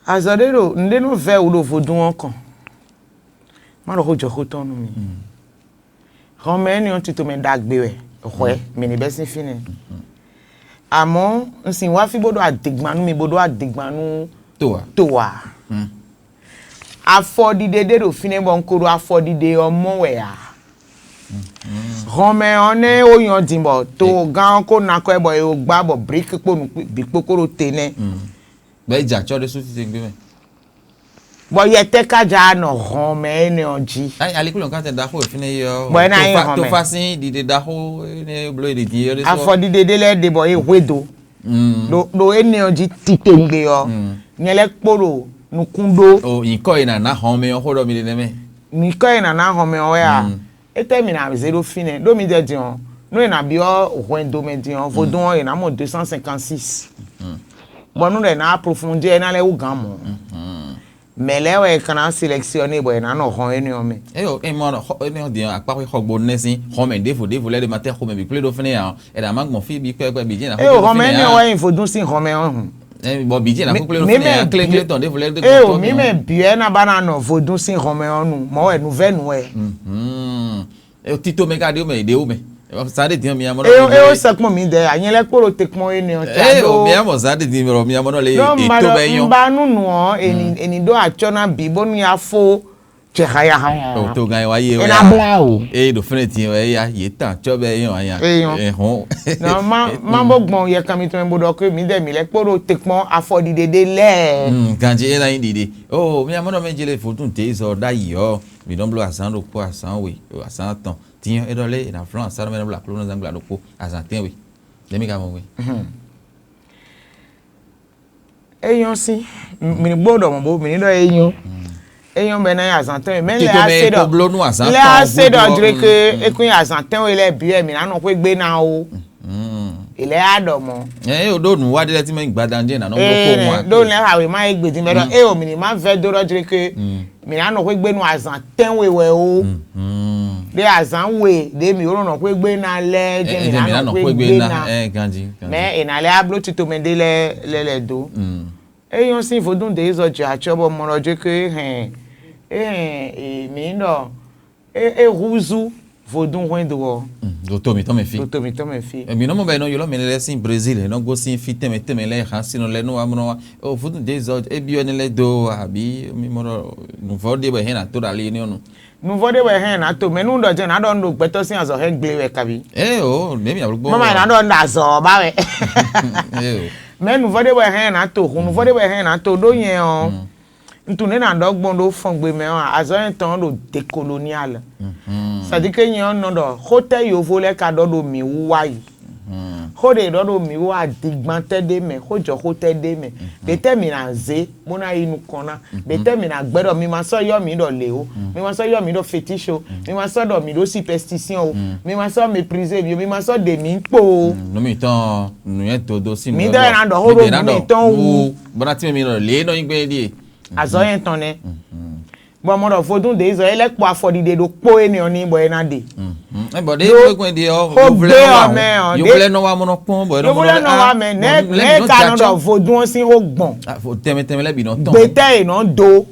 Azɔ ɖé ɖo nǔɖé nɔ vɛ wǔ ɖo vodún ɔ́ kɔn. Má ɖɔ xó jɔ xó tɔn nú mi. Hɔnmɛ énɛ́ ɔ́ tito mɛ ɖagbe wɛ hwɛ mǐ ní bɛ́ sín fínɛ́. Amɔ̌ un sin wá fí bó ɖó adǐgban nú mi bó ɖó adǐgban nú towa. Afɔɖiɖe ɖé ɖo fínɛ́ bɔ un ko ɖo afɔɖiɖe ɔ́ mɔ wɛ ǎ. Hɔnmɛ ɔ́ nɛ́ ó nyɔ́ din bɔ togán ɔ́ ko ná kɔ ɛ bɔ è gbá bɔ brík kpó nǔ bǐ kpó kó ɖo te nɛ́. Bɔ é jɛ acɔ́ ɖésú titewungbe mɛ. Bɔ yɛtɛ́ ká ja nɔ hɔn mɛ énɛ́ ɔ́ jí? Ayi aliklɔn kan tɛ ɖaxó e fínɛ́ yi ɔ́. Bɔ é ná nyí hɔn mɛ. Tofa sín ɖiɖe ɖaxó énɛ́ bló e ɖi din yɔ ɖé sɔ. Afɔɖiɖe ɖé lɛ́ɛ ɖe bɔ é hwédo. Ɖo ɖo énɛ́ ɔ́ jí titewungbe ɔ́. Nyɛ lɛ́ kpó ɖo nukún ɖó. O nyǐkɔ e nǎ ná hɔn mɛ ɔ́ xó ɖɔ mi ɖe nɛ́ mɛ. Nyǐkɔ e nǎ ná hɔn mɛ ɔ́ wɛ a? Étɛ́ mǐ ná zé ɖó fínɛ́ ɖó mi jɛ din ɔ́, nú è nǎ byɔ́ hwɛndo mɛ din ɔ́, vodún ɔ́ è nǎ mɔ deux cent cinquante six. Bɔ nú ɖɔ è nǎ approfondir ɛ ná lɛ́ wú gǎn mɔ̌. Mɛ̌ lɛ́ɛ wɛ è ka ná sélectionné bɔ è nǎ nɔ hɔn énɛ́ ɔ́ mɛ? Eyo, é mɔ ɖɔ xɔ énɛ́ ɔ́ din ɔ́, akpáxwé xɔgbo nɛ́ sín xɔmɛ ɖěvo ɖěvo lɛ́ɛ ɖé ma tɛ́ xomɛ bǐ kplé ɖó fínɛ́ ǎ ɔ́, è nǎ má gbɔn fí bǐ kpɛ́kpɛ́ bǐ jɛ́n ná xó Eyo, kplé ɖó hɔn mɛ fínɛ́ énɛ́ ɔ́ ǎ. Wɛ nyí vodún sín hɔn mɛ ɔ́ hǔn. Ɛ, bɔ bǐ jɛ́n ná kúkúlé Mi- ló mi fínɛ́ mɛ- akléklé tɔn ɖěvo lɛ́ɛ dó Eye o, gbɔn mi tɔn mɛ bǐ wɛ ná ba ná nɔ vodún sín hɔnmɛ ɔ́ nu, mɔ̌ wɛ nǔvɛ́nu wɛ. Mhm. Ɛ, tito mɛ ka ɖé mɛ ɖé mɛ. Sa ɖé dín mi amɔ. Eye o, eye o sɛkpɔn mi dɛ anyɛ lɛ kpó ɖo te kpɔn ene ɔ tsa Ɛ, o ɖo. Mi amɔ sa ɖé dín mi amɔ nɔ le Ɖo eto mba bɛ ɖɔ nyɔ. Mba nunu ɔ eni eni ɖo atsɔ na bi bónú ya fó. Tsɛ hayahaya. O to gan wa ye. Ena bla o. Eye ɖo fɛnɛ tin wɛ ya ye tan tsɔ bɛ yɔ anya. Eyɔn. Ehɔn. Non, ma ma bó gbɔn yɛ kan mi tɔn bó ɖɔ ke mi dɛ mi lɛ kpó ɖo te kpɔn afɔɖiɖe ɖe lɛ. Mm, ganji e na nyi ɖiɖe. Oh, mi amɔ nɔ mɛ jele vodun de zɔ ɖ'ayi ɔ. Mi nɔ blo azan ɖokpó azan we azan tɔn. Tin e ɖɔ lé e na flɔn azan mɛ nɔ blo aklo nɔ zan gbla ɖokpó azan tɛn we. Ɖe mi ka mɔ we. Enyɔ́ sín, mǐ ní gbó ɖɔ mɔ̌ bó mǐ ní ɖɔ enyɔ́. Enyɔ́ bɔ é ná nyí azǎn tɔn e mɛ lɛ á se ɖɔ lɛ á se ɖɔ jlé ke é kún nyí azǎn tɔn e lɛ bǐ wɛ mǐ ná nɔ xwé gbé ná ó. È lɛ á ɖɔ mɔ̌. Ɛ é ɖó nǔ wa ɖé lɛ́ɛ tí mɛ gbada jẹ́ nǎ nɔ bló kó wọn. Ɖó lɛ ha wě má yé gbèdín bɛ ɖɔ é o mǐ ní má vɛ dó ɖɔ jlé ke mǐ ná nɔ xwé gbé nú azǎn tɛ́nwe wɛ ó. Ɖé azǎn we ɖě mǐ ó nɔ nɔ xwé gbé ná lɛ́ɛ jẹ́ mǐ ná nɔ xwé gbé ná. Mɛ è nǎ lɛ́ á bló tito mɛ ɖé lɛ́ɛ lɛ́ lɛ́ dó. É nyɔ́ sín vodún dě zɔ jɛ acɔ́ bɔ mɔ ɖɔ jó ké é hɛn é hɛn mǐ ɖɔ é húzú vodún hwɛndo ɔ́. Ɖo to mǐtɔn mɛ fí. Ɖo to mǐtɔn mɛ fí. Mǐ nɔ mɔ bɔ è nɔ ylɔ́ mɛ lɛ́ɛ sín Brésil è nɔ gosín fí tɛnmɛ tɛnmɛ lɛ́ɛ hán sínɔ lɛ́ɛ nú wa mɔ nɔ wa. Vodún dě zɔ é byɔ́ énɛ́ lɛ́ɛ dó abǐ mi mɔ ɖɔ nǔvɔ́ ɖé bɔ è hɛn ná tó ɖo ali énɛ́ ɔ́ nu. Nuvɔ ɖé wɛ hɛn ná to mɛ nú ɖɔ jɛ ná ɖɔ un ɖo gbɛtɔ́ sín azɔ̌ hɛn gble wɛ kabi. Ee o, mɛ mi ablugbo. Mama ná ɖɔ un ɖo azɔ̌ ɔ́ ba wɛ. Ee o. Mɛ nuvɔ ɖé wɛ hɛn ná to hun, nuvɔ ɖé wɛ hɛn ná to ɖó nyɛ ɔ́. Un tunwun ɖé ná ɖɔ gbɔn ɖó fɔngbe mɛ ɔ́, azɔ̌ yɛn tɔn ɖo dekolonial. Sadike nyɛ ɔ́ nɔ ɖɔ xótɛ yovo lɛ́ɛ ka ɖɔ ɖo mǐ wú wá yi. Xó ɖě ɖɔ ɖo mǐ wú adigbantɛ́ ɖé mɛ, xójɔxótɛ́ ɖé mɛ. Ɖětɛ́ mǐ ná zé bó ná yi nukɔn ná? Ɖětɛ́ mǐ ná gbɛ́ ɖɔ mi ma sɔ́ yɔ́ mǐ ɖɔ lě ó? Mi ma sɔ́ yɔ́ mǐ ɖɔ fétiche ó? Mi ma sɔ́ ɖɔ mǐ ɖó superstition ó? Mi ma sɔ́ méprisé mǐ ó? Mi ma sɔ́ ɖe mǐ kpo ó? Nǔ mitɔn nǔnywɛ́ dodó sín nǔ. Mǐdɛɛ ná ɖɔ xó ɖo nǔ mitɔn wú. Bɔ́ ná tínmɛ mi ɖɔ lě e nɔ nyí gbɛn é ɖíe. Azɔ̌ yɛn tɔn nɛ́. Bɔ mɔ ɖɔ vodún dě zɔ é lɛ́ kpɔ afɔɖiɖe ɖokpó énɛ́ ɔ́ n'i bɔ é ná ɖe. Bɔ ɖé gbɛ́gbɛ́n ɖe ɔ́, xó gbé ɔ́ mɛ ɔ́, yovlɛ nɔ wa mɔ nɔ kpɔ́n bɔ yovlɛ nɔ wa mɛ nɛ́ nɛ́ ka nɔ ɖɔ vodún ɔ́ sín xó gbɔn. Tɛmɛ tɛmɛ lɛ́ bǐ nɔ tɔn. Gbɛtɛ́ è nɔ do.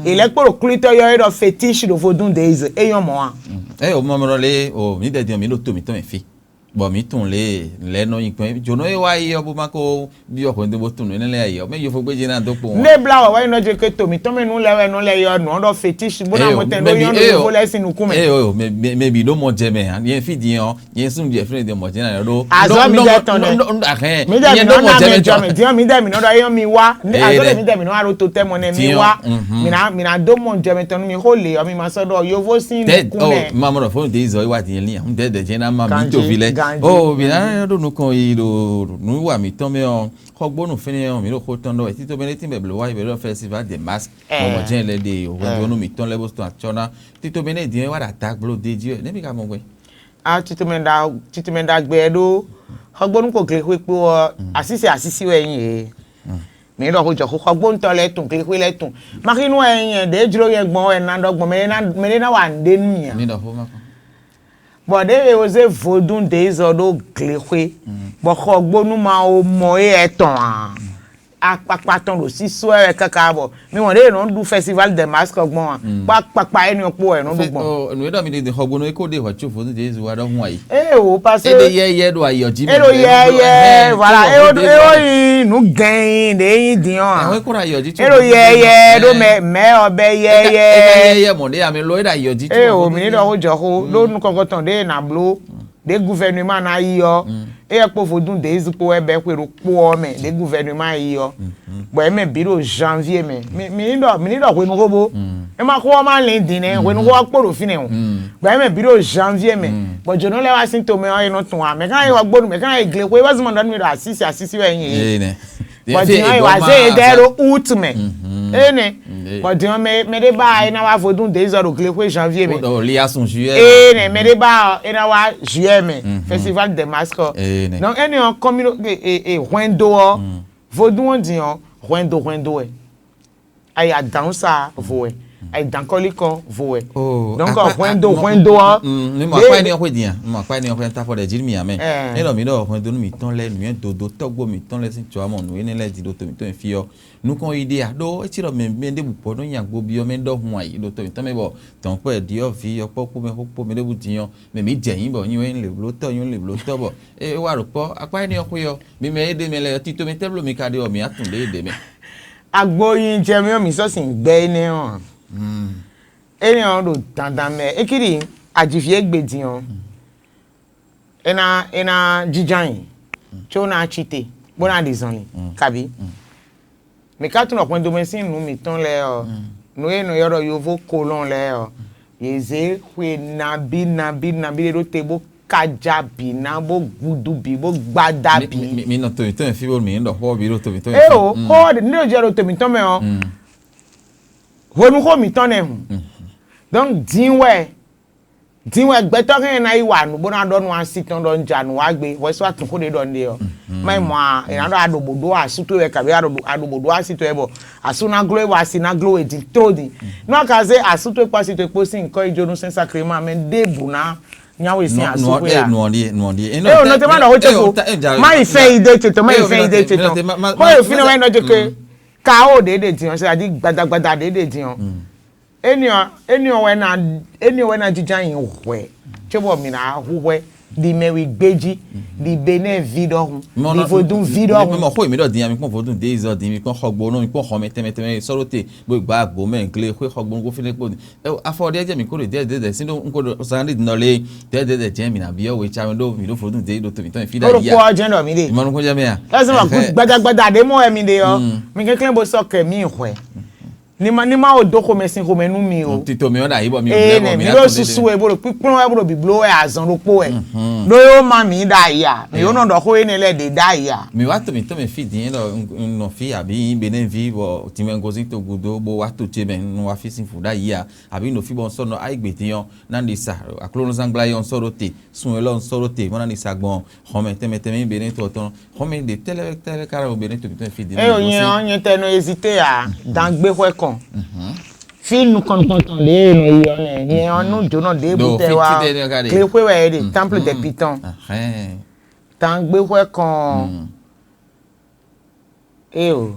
È lɛ́ kpó ɖo klítɔ́ yɔ́ é ɖɔ fétiche ɖo vodún dě zɔ é nyɔ́ mɔ̌ a? Ɛ o mɔ mɔ ɖɔ lé o mǐ dɛdin ɔ́ mǐ ɖo to mǐtɔn mɛ fí. Bɔ mǐ tunwun lě e nǔ lɛ́ɛ nɔ nyi gbɔn jǒnɔ e wá yi ɔ́ bó ma ko byɔ́ hwɛndo bó tunwun nǔ énɛ́ lɛ́ɛ yi ɔ́, mɛ yofógbéjé ná dó kpowun. Nɖé blá wɛ wɛ nyí nɔ jɛ ke to mǐtɔn mɛ nú lɛ wɛ nɔ lɛ yɔ nǔ ɔ́ ɖɔ fétiche bó ná mɔ tɛn ɖó yɔ́n nú yofó lɛ́ɛ sín nukún mɛ. Eyo, mɛ bi ɖó mɔ jɛ mɛ ǎ, nyɛ fí din ɔ́, nyɛ súnnu jɛ fínɛ́ din mɔ jɛ ná yɔ ɖó. Azɔ mi dɛ tɔn dɛ. Ahɛn, mi dɛ mi nɔ na mɛ jɔ mɛ din ɔ́ mi dɛ mi nɔ ɖɔ eyɔn mi wá. Azɔ dɛ mi dɛ mi nɔ wá ɖo to tɛ mɔ nɛ mi wá. Mi na mi na dó mɔ jɛ mɛ tɔn nú mi xó lě ɔ́ mi ma sɔ́ ɖɔ yovó sín nukún mɛ. Ma mɔ ɖɔ fóun dé zɔ yi wá din lí ǎ, un dɛ dɛ jɛ ná ma mi tovi lɛ. O mi ná ɖó nukɔn yi ɖo nǔ wa mǐtɔn mɛ ɔ́. Xɔgbónu fínɛ́ ɔ́, mǐ ɖo xó tɔn ɖɔ wɛ títí mɛ ɖé tínbɛ blǒ wá yi bɛ ɖɔ festival des masques. Bɔbɔ jɛ́n lɛ ɖe hwɛjɔnú mǐtɔn lɛ́ bó tɔn acɔ́ ná. Títí mɛ ɖé din wá ɖo adagbló d'é Dieu, nɛ́ mǐ ka mɔ hwɛ? A titɔmɛ ɖa titɔmɛ ɖagbe wɛ ɖó xɔgbónu kpo glexwé kpó ɔ́, asísi asísi wɛ nyí yě. Mǐ ɖɔ xó jɔ xó xɔgbónutɔ́ lɛ́ɛ tun glexwé lɛ́ɛ tun. Maxínú wɛ nyí ɖě jló nyɛ gbɔn wɛ ná ɖɔ gbɔn mɛ ɖé ná mɛ ɖé ná wa nǔɖé nú mì ǎ. Mi ɖɔ xó ma kɔn. Bɔ ɖěwe e zé vodún dě zɔ ɖó glexwé, bɔ xɔgbónú ma wo mɔ é ɛtɔn ǎ. Akpakpa tɔn ɖo sísó ɛ wɛ káká bɔ mi wɔn ɖě nɔ ɖu festival de masque gbɔn a kpó akpakpa énɛ́ kpó wɛ nɔ ɖu gbɔn. Nǔ e ɖɔ mi ɖe xɔgbónú é kó ɖe hwɛ̌ có vodún Jezu wá ɖɔhun ayi. Ee o parce que. Éɖe yɛyɛ ɖo ayɔ jí mɛ. Éɖo yɛyɛ voilà éwo éwo yi nǔ gɛn ɖe yi din ɔ. Ɛhɔn é kó ɖo ayɔ jí tso. Éɖo yɛyɛ ɖo mɛ mɛ ɔ bɛ yɛyɛ. Yɛyɛ mɔ ɖe ame lo é ɖo ayɔ jí tso. Ee o mi ní ɖɔ xó jɔ xó ɖó nukɔkɔ tɔn ɖe na bló. Ɖě gouvernement ná yi ɔ́, éyɛ́ kpó vodún dě zukpó wɛ bɛ́ xwe ɖokpó ɔ́ mɛ ɖě gouvernement yi ɔ́, bɔ é mɛ bǐ ɖo janvier mɛ. Mi ní ɖɔ mi ní ɖɔ hwenuxó bó. É ma xó ɔ́ ma lin din nɛ́, hwenuxó ɔ́ kpó ɖo fínɛ́ o. Bɔ é mɛ bǐ ɖo janvier mɛ, bɔ jǒnɔ lɛ́ɛ wá sín tomɛ ɔ́, é nɔ tunwun ǎ. Mɛ ká nɔ yi xɔ gbónu, mɛ ká nɔ yi gle xwé, é wá zɔ́n mɔ ɖɔ nú mi ɖɔ asísi asísi wɛ nyí yě. Bɔ din ɔ́, è wǎ zé yě dɛ ɖó août mɛ. Énɛ́. Bɔ din ɔ́, mɛ mɛ ɖé ba é ná wá vodún dě zɔ ɖo glexwé janvier mɛ. Ɖɔ li asun juillet. Énɛ́, mɛ ɖé ba é ná wá juillet mɛ. Festival des masques. Donc énɛ́ ɔ́ kɔmino hwɛndo ɔ́, vodún ɔ́ din ɔ́, hwɛndo hwɛndo wɛ. Ayi adǎn sa vo wɛ. Ayi dǎn kɔ́líkɔn vo wɛ. Donc hwɛndo hwɛndo ɔ́. Mi mɔ akpa énɛ́ ɔ́ xwé din a? Mi mɔ akpa énɛ́ ɔ́ xwé ta fɔ ɖe jí mi amɛ. Ɛ nɔ mi ɖɔ hwɛndo nú mitɔn lɛ nǔnyɛ dodo tɔgbo mitɔn lɛ sín tsɔ amɔ nǔ énɛ́ lɛ di ɖo to mitɔn fi ɔ́. Nukɔn yi ɖe a ɖó etí ɖɔ mɛ mɛ ɖěbǔ bɔ nɔ nya gbobi ɔ́ mɛ ɖɔhun ayi ɖo to mitɔn mɛ bɔ tɔn kpɔ ɖi ɔ́ vi ɔkpɔ kpó mɛ xó kpó mɛ ɖěbǔ din ɔ́ mɛ mǐ jɛ yín bɔ yín wɛ nyí lěblótɔ́ nyí lěblótɔ́ bɔ é wá ɖo kpɔ́ akpa énɛ́ ɔ́ xwé ɔ́ mi mɛ é ɖe mɛ lɛ tito mɛ tɛ́ bló mi ka ɖe ɔ́ mi á tunwun ɖě ɖě mɛ. Agbo yi jɛ mɛ ɔ́ mǐ sɔ́ sin gbɛ énɛ́ ɔ́ ǎ. Énɛ́ ɔ́ ɖo dandan mɛ é cí ɖi ajivǐ e gbe din ɔ́. É ná é ná jínjɔ́n ayǐ có ná cí te bó ná ɖi zɔnlin kabi. Mǐ ka tunwun ɖɔ hwɛndo mɛ sín nǔ mǐtɔn lɛ́ɛ ɔ́, nǔ e è nɔ ylɔ́ ɖɔ yovó kolɔ́n lɛ́ɛ ɔ́, yě zé xwe nabí nabí nabí ɖé ɖó te bó kájá bǐ ná bó gúdú bǐ bó gbada bǐ. Mi nɔ to mǐtɔn mɛ fí bó mi ɖɔ xó bǐ ɖo to mǐtɔn mɛ. Eo xó ní ɖo jɛ ɖo to mǐtɔn mɛ ɔ́, hwenuxó mǐtɔn nɛ hǔn. Donc din wɛ din wɛ gbɛtɔ́ hɛn ná yi wa nǔ bó ná ɖɔ nú asi tɔn ɖɔ un ja nǔ wá gbé hwɛsó atunxó ɖé ɖɔ un ɖe ɔ́. Má yi mɔ a è nǎ ɖɔ aɖobo ɖó asú towe wɛ kabi aɖobo ɖó asi towe bɔ asú ná gló we bɔ asi ná gló we din tló din. Nú a ka zé asú towe kpó asi towe kpó sín nyǐkɔ yi jó nú sɛ́n sakle ma mɛ ɖěbǔ ná nyá we sín asú xwé a. Nɔ ɖi nɔ ɖi. Eye o nɔ tɛ ma ɖɔ xó tse ko má yi fɛn yi dé tse tɔ má yi fɛn yi dé tse tɔ. Xó ye fi ne wɛ nɔ dze ke kawo ɖě ɖe din ɔ c'est-à-dire gbadagbada ɖě ɖe din ɔ. Éni ɔ́ éni ɔ́ wɛ ná éni ɔ́ wɛ ná jínjɔ́n ayǐ hwɛ̌ cóbɔ mǐ ná hu hwɛ. ɖi mɛwi gbéjí, ɖi Benɛ́ɛ ví ɖɔhun, ɖi Vodún ví ɖɔhun. Mɔ xó mi ɖɔ din, mi kpɔn Vodún dé izɔ din, mi kpɔn xɔgbónú, mi kpɔn xɔmɛ tɛnmɛ tɛnmɛ sɔ́ ɖó te, bó gba agbǒmɛ glé xwé xɔgbónú kó fínɛ́ kpó. Afɔ ɖiɛ jɛ mi kó ɖo dɛdɛ dɛ sín ɖó un ko ɖo zan ɖi nɔ lé dɛdɛ dɛ jɛ mi na biɔ we tsa mi ɖó mi ɖó Vodún dé ɖo to mi tɔn fi da ya. Orúkọ jẹ́ nɔ mi ɖe. Manu kó jẹ mɛ ya. Lásìkò kú gbadagbada ɖé mɔ wɛ mi ɖe ɔ. Mi kɛnklɛn bó sɔ kɛ mi hwɛ. Ní ma ní ma wo dó xomɛ sín xomɛ nú mi o. Tito mi ɔ́ ɖo ayǐ bɔ mi ò Ee, lɛ́ bɔ nɛ mi mi ná ɖo tɔn susu ɖéɖé. Wɛ bó ɖo kpíkplɔ́n wɛ bó ɖo bǐbló wɛ azɔn ɖokpó wɛ. Ɖó yóò má mǐ ɖo ayǐ a? Mi yóò nɔ ɖɔ xó énɛ́ lɛ́ɛ ɖě ɖo ayǐ a? Mi wá to mǐtɔn mɛ fí din ɖɔ un nɔ fí abǐ nyí Benɛ́vi bɔ tinmɛ gozín togudo bó wá to ce mɛ un wá fí sín fǔ ɖo ayǐ a? Abǐ un ɖo fí bɔ un sɔ́ nɔ ayǐ gbe din ɔ́ ná ɖi sa aklúnɔzángbla é ɔ́ un sɔ́ ɖó te, sun élɔ́ un sɔ́ ɖó te bó ná ɖi sa gbɔn xɔmɛ tɛnmɛ tɛnmɛ nyí Benɛ́ to ɔ́ tɔn. Xɔmɛ ɖě tɛ́ lɛ́ɛ tɛ́ lɛ́ɛ ka ɖo Benɛ́ to mǐtɔn fí din? Eye onyɛ ɔ́ nyɛ tɛ nɔ ezité a, dan gbé xwɛ kɔn. Fí nukɔn nukɔn tɔn ɖě e nɔ yi ɔ́ nɛ, nyɛ ɔ́ nú jǒnɔ ɖěbǔ ɖo tɛ fí wá títɛ ní ɔ́ ka ɖe. Kléxwé wɛ é ɖe, temple des pitons. Ahɛn. Dan gbé xwɛ kɔn. Eo.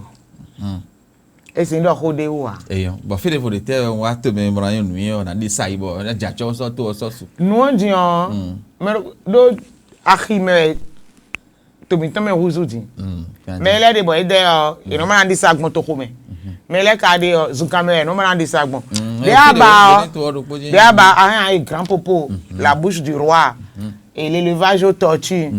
Esi ɖɔ xó ɖé wú a? Eyɔn bɔ fí ɖěvo ɖe tɛ wɛ wá to mɛ mlɔ anyi nǔ ɔ́ ná ɖi sa yi bɔ ná dza tsɔ sɔ to ɔ́ sɔ su. Nǔ ɔ́ din ɔ́, mɛ ɖó axi mɛ wɛ to mǐtɔn mɛ húzú din. Mɛ lɛ́ɛ ɖe bɔ é dɛ ɔ́, è nɔ ma ná ɖi sa gbɔn toxo mɛ. Mɛ lɛ́ɛ ka ɖe ɔ́, zunkan mɛ wɛ è nɔ ma ná ɖi sa gbɔn. Ɖé a ba ɔ́, ɖé a ba ahɛn ayi grand popo, la bouche du roi. Et l'élevage aux tortues.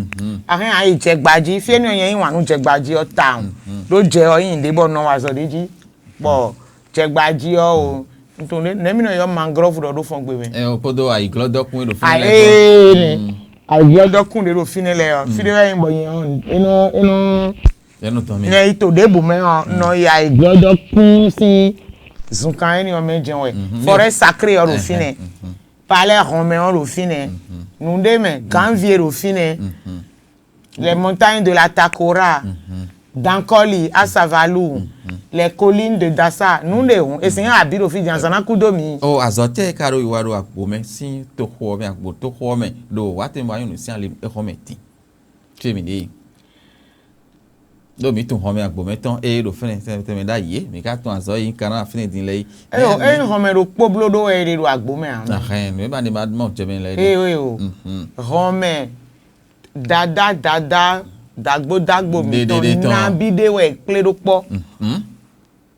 Ahɛn ayi jɛgbají, fí énɛ́ ɔ́ nyɛ yí wǎn nú jɛgbají ɔ́ tawun. Ɖó jɛ ɔ́ nyi ɖě bɔ nɔ wa azɔ̌ ɖ'é jí. Bɔ jɛgbají ɔ́ o, nɛ̌ mi nɔ ylɔ́ mangrove ɖɔ ɖó fɔngbe mɛ? Ɛ o kpódó ayiglɔ́dɔ́kún e ɖo fínɛ́ lɛ́ɛ kpó. Ee, ayiglɔ́dɔ́kún ɖé ɖo fínɛ́ lɛ́ɛ ɔ́, fí ɖé wɛ nyí bɔ nyɛ ɔ́, é nɔ é nɔ Yɛ nɔ tɔn mi. Nyɛ yi to ɖěbǔ mɛ ɔ́, nɔ yi ayiglɔ́dɔ́kún sín zunkan énɛ́ ɔ́ mɛ jɛ́n wɛ. Forêt sacrée ɔ́ ɖo fínɛ́. Palais Romain ɔ́ ɖo fínɛ́. Nǔɖé mɛ, Ganvié ɖo fínɛ́. Les montagnes de la Takora, Dankoli, Asavalu, les collines de Dassa, nǔɖé hǔn, e sɛn abǐ ɖo fí din azǎn ná kú dó mǐ. O azɔ̌ tɛ́ e ka ɖo yi wá ɖo agbo mɛ sín toxo ɔ́ mɛ, agbo toxo ɔ́ mɛ, ɖo wǎtɛn bɔ anyɔ́ nǔ sín ali é xɔ mɛ din. Fí e mǐ ɖe yi. Ɖó mǐ tunwun hɔnmɛ agbo mɛ tɔn ée ɖo fɛ́nɛ tɛnmɛ tɛnmɛ ɖ'ayǐ é, mǐ ka tunwun azɔ̌ e nyí Kaná fínɛ́ din lɛ́ɛ é. Eye o, eye hɔnmɛ ɖokpó bló ɖó wɛ è ɖe ɖo agbo mɛ ǎ. Ahɛn, nǔ e ba ɖe ma mɔ jɛ mɛ lɛ́ɛ ɖe. Eye o, eye o. Hɔnmɛ dada dada dagbo dagbo mǐtɔn nabí ɖé wɛ kplé ɖó kpɔ́.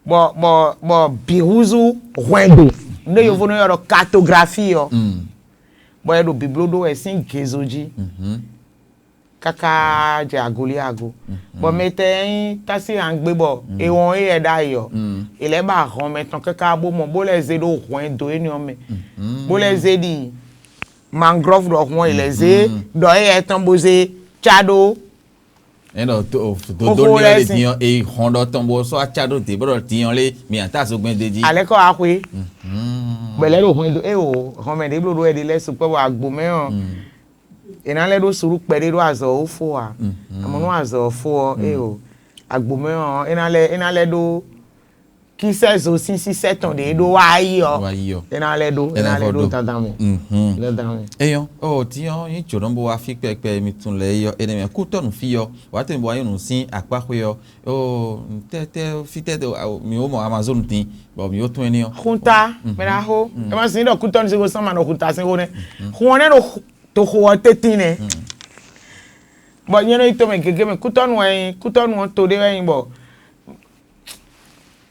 Bɔ bɔ bɔ bǐ húzú hwɛndo, nú ɖé yovo nɔ ylɔ́ ɖɔ cartographie ɔ́, bɔ è ɖo bǐbló ɖó wɛ sín gezo jí. Káká jɛ agolí ago. Bɔ mɛ tɛ nyí tásí hǎn gbé bɔ è wɔn éyɛ ɖ'ayǐ ɔ́, è lɛ́ ba hɔn mɛ tɔn káká bó mɔ, bó lɛ́ zé ɖó hwɛndo énɛ́ ɔ́ mɛ, bó lɛ́ zé ɖi mangrove ɖɔhun ɔ́, è lɛ́ zé ɖɔ éyɛ tɔn bó zé cá ɖó. Ɛ ɖɔ dodo lɛ́ɛ lɛ lɛ din ɔ́, e hɔn ɖɔ tɔn bó sɔ́ acá ɖó dě bó ɖɔ din ɔ́ lé mi ata zogbɛn d'é jí. Alɛ́ kɔ axwe. Bɔ è lɛ́ ɖo hɔn do eo hɔnmɛ ɖě bló ɖó wɛ ɖi lɛ́ɛ sukpɔ́ bɔ agbo mɛ ɔ́, è nǎ lɛ́ ɖó suɖú kpɛɖé ɖó azɔ̌ ó fó ǎ. Amɔ̌ nú azɔ̌ ɔ́ fó ɔ́, eo agbo mɛ ɔ́, é ná lɛ́ é ná lɛ́ ɖó kísɛ́zo sín sísɛ́ tɔn ɖě ɖó wá yi ɔ́, Wá yi ɔ́. É ná lɛ́ ɖó é Ena ná lɛ́ vɔ ɖó ɖó. Dandan mɛ. Dandan mɛ. Eyɔn, o ti ɔn yín jǒ nɔ bó wá fí kpɛkpɛ mi tun lɛ yɔ ene mɛ kú tɔnu fí yɔ wá tɛn bó wá yín nù sín akpá xwé yɔ o tɛtɛ fí tɛtɛ mi wó mɔ Amazon dín bɔ mi wó tún ɛni ɔ. Xunta mɛ ɖa xó ɛ ma sin ɖɔ kútɔnu sín xó sán ma nɔ xunta sín xó nɛ xun ɔ́ nɛ ɖo toxo ɔ́ tɛ́ntin nɛ bɔ nyɛ nɔ yi tomɛ gěgé mɛ kútɔnu wɛ nyi kútɔnu ɔ́ to ɖé wɛ nyi bɔ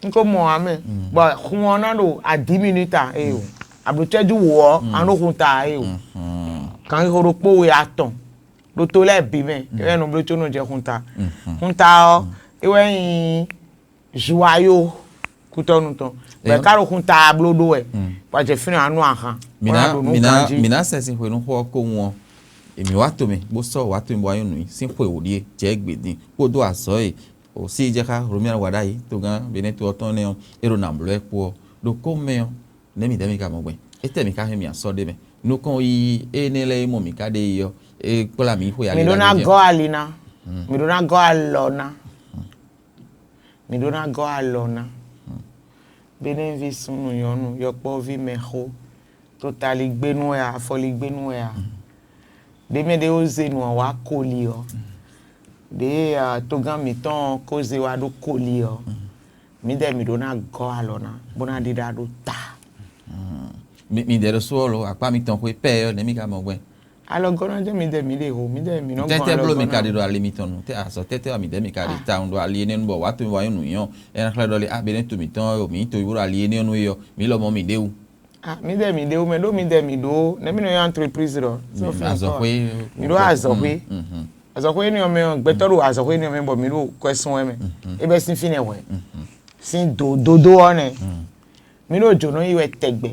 n ko mɔ amɛ bɔ xun ɔ́ ná ɖo à dix minutes a eyo ablotɛju wò ɔ́ a nɔ xun ta eyo kanxixo ɖokpo we atɔn ɖo to lɛ́ɛ bǐ mɛ é wɛ nɔ bló có nɔ jɛ xun ta xun ta ɔ́ é wɛ nyi zuwayo kútɔnu tɔn bɛ ká ɖo xun ta bló ɖó wɛ bɔ a jɛ fínɛ anu ahan mina mina mina sɛ sin xwenu xɔ ko ŋu ɔ èmi wá to mi bó sɔ wá to mi bó wá nyɔ nù yín sín xwe wò ɖíe jẹ́ gbèdín kpódó azɔ̌ e ò sí jɛ xá Romianu wa ɖ'ayǐ togán Benɛ́to ɔ́ tɔn nɛ́ ɔ́ é ɖo nǎ blɔ́ ɛ kpó ɔ́ ɖo kɔ́ mɛ ɔ́ nɛ̌ mǐ ɖɛ́ mi ka mɔ gbɛn étɛ́ mǐ ka hɛn mǐ asɔ́ ɖé mɛ nukɔn yiyi énɛ́ lɛ́ɛ e mɔ mǐ ka ɖe yi ɔ́ é kplá mǐ xwe ali mǐ ɖó ná gɔ́ ali ná mǐ ɖó ná gɔ́ alɔ ná mǐ ɖó ná gɔ́ alɔ ná Benɛ́vi súnnu nyɔ̌nu yɔkpɔ́ví mɛxó totaligbénu wɛ a afɔligbénu wɛ a ɖě mɛ ɖé ó zé nǔ ɔ́ wá koli ɔ́ ɖě togán mǐtɔn ɔ́ kó zé wá ɖó koli ɔ́ mǐdɛɛ mǐ ɖó ná gɔ́ alɔ ná bó ná ɖíɖá ɖó ta. Mi mi dɛ ɖo só ɔ́ lo akpá mitɔn xwé pɛ́ ɔ́ nɛ̌ mi ka mɔ gbɛn? Alɔgɔ́nɔ jɛ́n mi dɛ mi ɖe ho, mi dɛ mi nɔ gbɔn. Tɛ́tɛ́ bló mi ka ɖe ɖo ali mitɔn nu? Tɛ́ azɔ tɛ́tɛ́ mi dɛ mi ka ɖe tawun ɖo ali énɛ́ nu bɔ wǎ to mi wá nyɔ́ nǔ nyɔ́? Ɛ ná xlɛ́ ɖɔ lé, a bɛ́nɛ́ to mǐtɔn ɔ́, mǐ to yi bó ɖo ali énɛ́ nu é ɔ́, mǐ lɔmɔ̌ mǐ ɖe wú. Ah, mi dɛ mi ɖe wú mɛ ɖó mi dɛ mi ɖó nɛ́ mi nɔ nyɔ́ entreprise ɖɔ? Azɔxwé. Mi ɖo azɔxwé. Azɔxwé énɛ́ ɔ́ mɛ ɔ́, gbɛtɔ́ ɖo azɔxwé énɛ́ ɔ́ mɛ bɔ mi ɖo kwɛ́ sún wɛ mɛ. É bɛ́ sín fínɛ́ hwɛ. Sín do dodo ɔ́ nɛ. Mi ɖo jǒnɔ yi wɛ tɛgbɛ.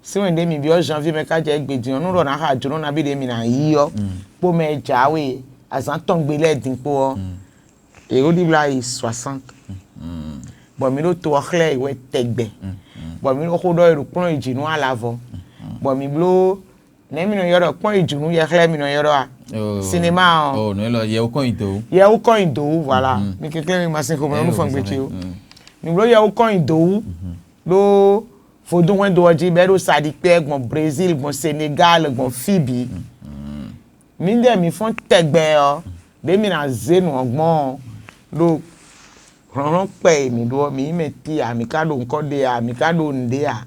Sín wɛ ɖě mi byɔ́ janvier mɛ ká jɛ égbé din ɔ́, nú ɖɔ ná xa jǒnɔ nabí ɖě mi ná yí ɔ́, kpó mɛ e jǎwe azǎn tɔn gbe lɛ́ɛ din kpó ɔ́, Herodi blá yi soixante. Bɔ mi ɖo to ɔ́ xlɛ́ yi wɛ tɛgbɛ. Bɔ mi ɖo xó ɖɔ yi ɖo kplɔ́n yi jǐ nú alavɔ. Bɔ mi bló nɛ̌ mi nɔ ylɔ́ ɖɔ kplɔ́n yi jǐ nú yɛ xlɛ́ mi nɔ ylɔ́ ɖɔ a? Cinéma ɔ́. Oh, nǔ élɔ́ yɛwú kɔn nyi dǒ. Yɛwú kɔn nyi dǒ wú, voilà. Mi kɛnklɛ́n mi ma sin xomɛ nú fɔngbe ce ó. Mi bló yɛwú kɔn nyi dǒ wú ɖó vodúnhwɛndo ɔ́ jí bɔ é ɖo sa ɖi kpé gbɔn Brésil, gbɔn Sénégal, gbɔn fí bǐ. Mi dɛ mi fɔ́n tɛgbɛ ɔ́, ɖě mi ná zé nǔ ɔ́ gbɔn ɔ́, ɖo hlɔ̌nhlɔ́n kpɛ e mǐ ɖó ɔ́, mǐ nyí mɛ ti a, mǐ ka ɖo ŋkɔ́ ɖe a, mǐ ka ɖo nǔɖé a,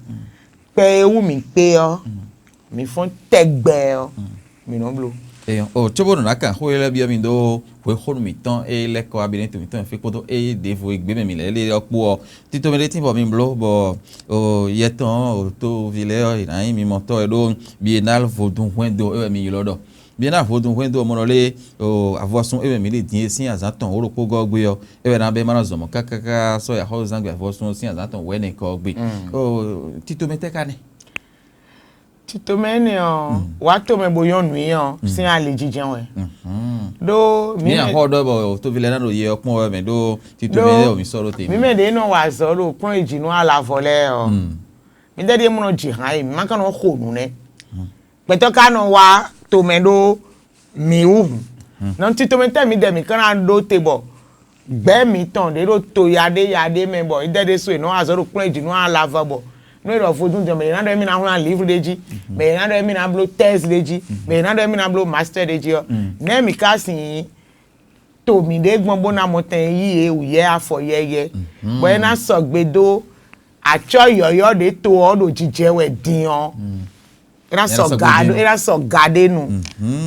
kpɛ e wú mǐ kpé ɔ́, mǐ fɔ́n tɛgbɛ ɔ́, mǐ nɔ bló. Eyɔn o cóbónú ná kan xó e lɛ́ byɔ́ mi ɖó hwexónu mǐtɔn e lɛ́ kɔ abinɛ́to mǐtɔn e fí kpódó ée ɖěvo e gbé mɛ mǐ lɛ́ lé ɔ́ kpó ɔ́, tito mɛ ɖé tín bɔ mi bló bɔ o yɛ tɔn ɔ́, o tóvi lɛ́ɛ ɔ́, è nǎ nyí mi mɔ tɔ́ wɛ ɖó Biennale Vodun hwɛndo é wɛ mi ylɔ́ ɖɔ. Biennale Vodun hwɛndo ɔ́ mɔ ɖɔ lé o avɔsún é wɛ mǐ ɖe din e sín azǎn tɔn wǒ ɖokpó gɔ́ gbé ɔ́, é wɛ ná bɛ́ ma nɔ zɔn mɔ̌ káká sɔ́ yi axɔ́zúzángbe avɔsún ɔ́ sín azǎn tɔn wɛ̌nɛ kɔ ɔ́ gbé. O tito mɛ tɛ́ ka nɛ́? Tito mɛ énɛ́ ɔ́, wǎ tomɛ bo nyɔ́ nǔ i ɔ́ sín ali jijɛ wɛ. Ɖó mǐ Ní mɛ- axɔ ɖɔ bɔ tovi lɛ́ɛ ná ɖo yɛ ɔ́ kpɔ́n wɛ mɛ ɖó tito mɛ lɛ́ɛ ɔ́ mi sɔ́ ɖó te. Mǐ mɛ ɖě nɔ wa azɔ̌ ɖo kplɔ́n e jǐ nú alavɔ lɛ́ɛ ɔ́, mǐ ɖɛɖi e mɔ nɔ ji hǎn e mǐ ma ka nɔ xo nǔ nɛ́. Gbɛtɔ́ ka nɔ wá tomɛ ɖó mǐ wú hǔn. Nɔ tito mɛ tɛ́ mǐ dɛ mǐ ka ná ɖó te bɔ gbɛ̌ mǐtɔn ɖě ɖo to yaɖé yaɖé mɛ bɔ é dɛ ɖésú è nɔ wa azɔ̌ ɖo kplɔ́n e jǐ nú alavɔ bɔ nú è ɖɔ vodún jɔ mɛ è nǎ ɖɔ émí ná wlán livre ɖé jí, mɛ è nǎ ɖɔ émí ná bló thèse ɖé jí, mɛ è nǎ ɖɔ émí ná bló master ɖé jí ɔ́, nɛ̌ mǐ ka sin to mǐɖée gbɔn bó ná mɔ tɛn yí yě wǔyɛ́ afɔ yɛyɛ́, bɔ é ná sɔgbe dó acɔ́ yɔ̌yɔ́ ɖě to ɔ́ ɖo jijɛ wɛ din ɔ́, é ná sɔ ga ɖó é ná sɔ ga ɖé nu.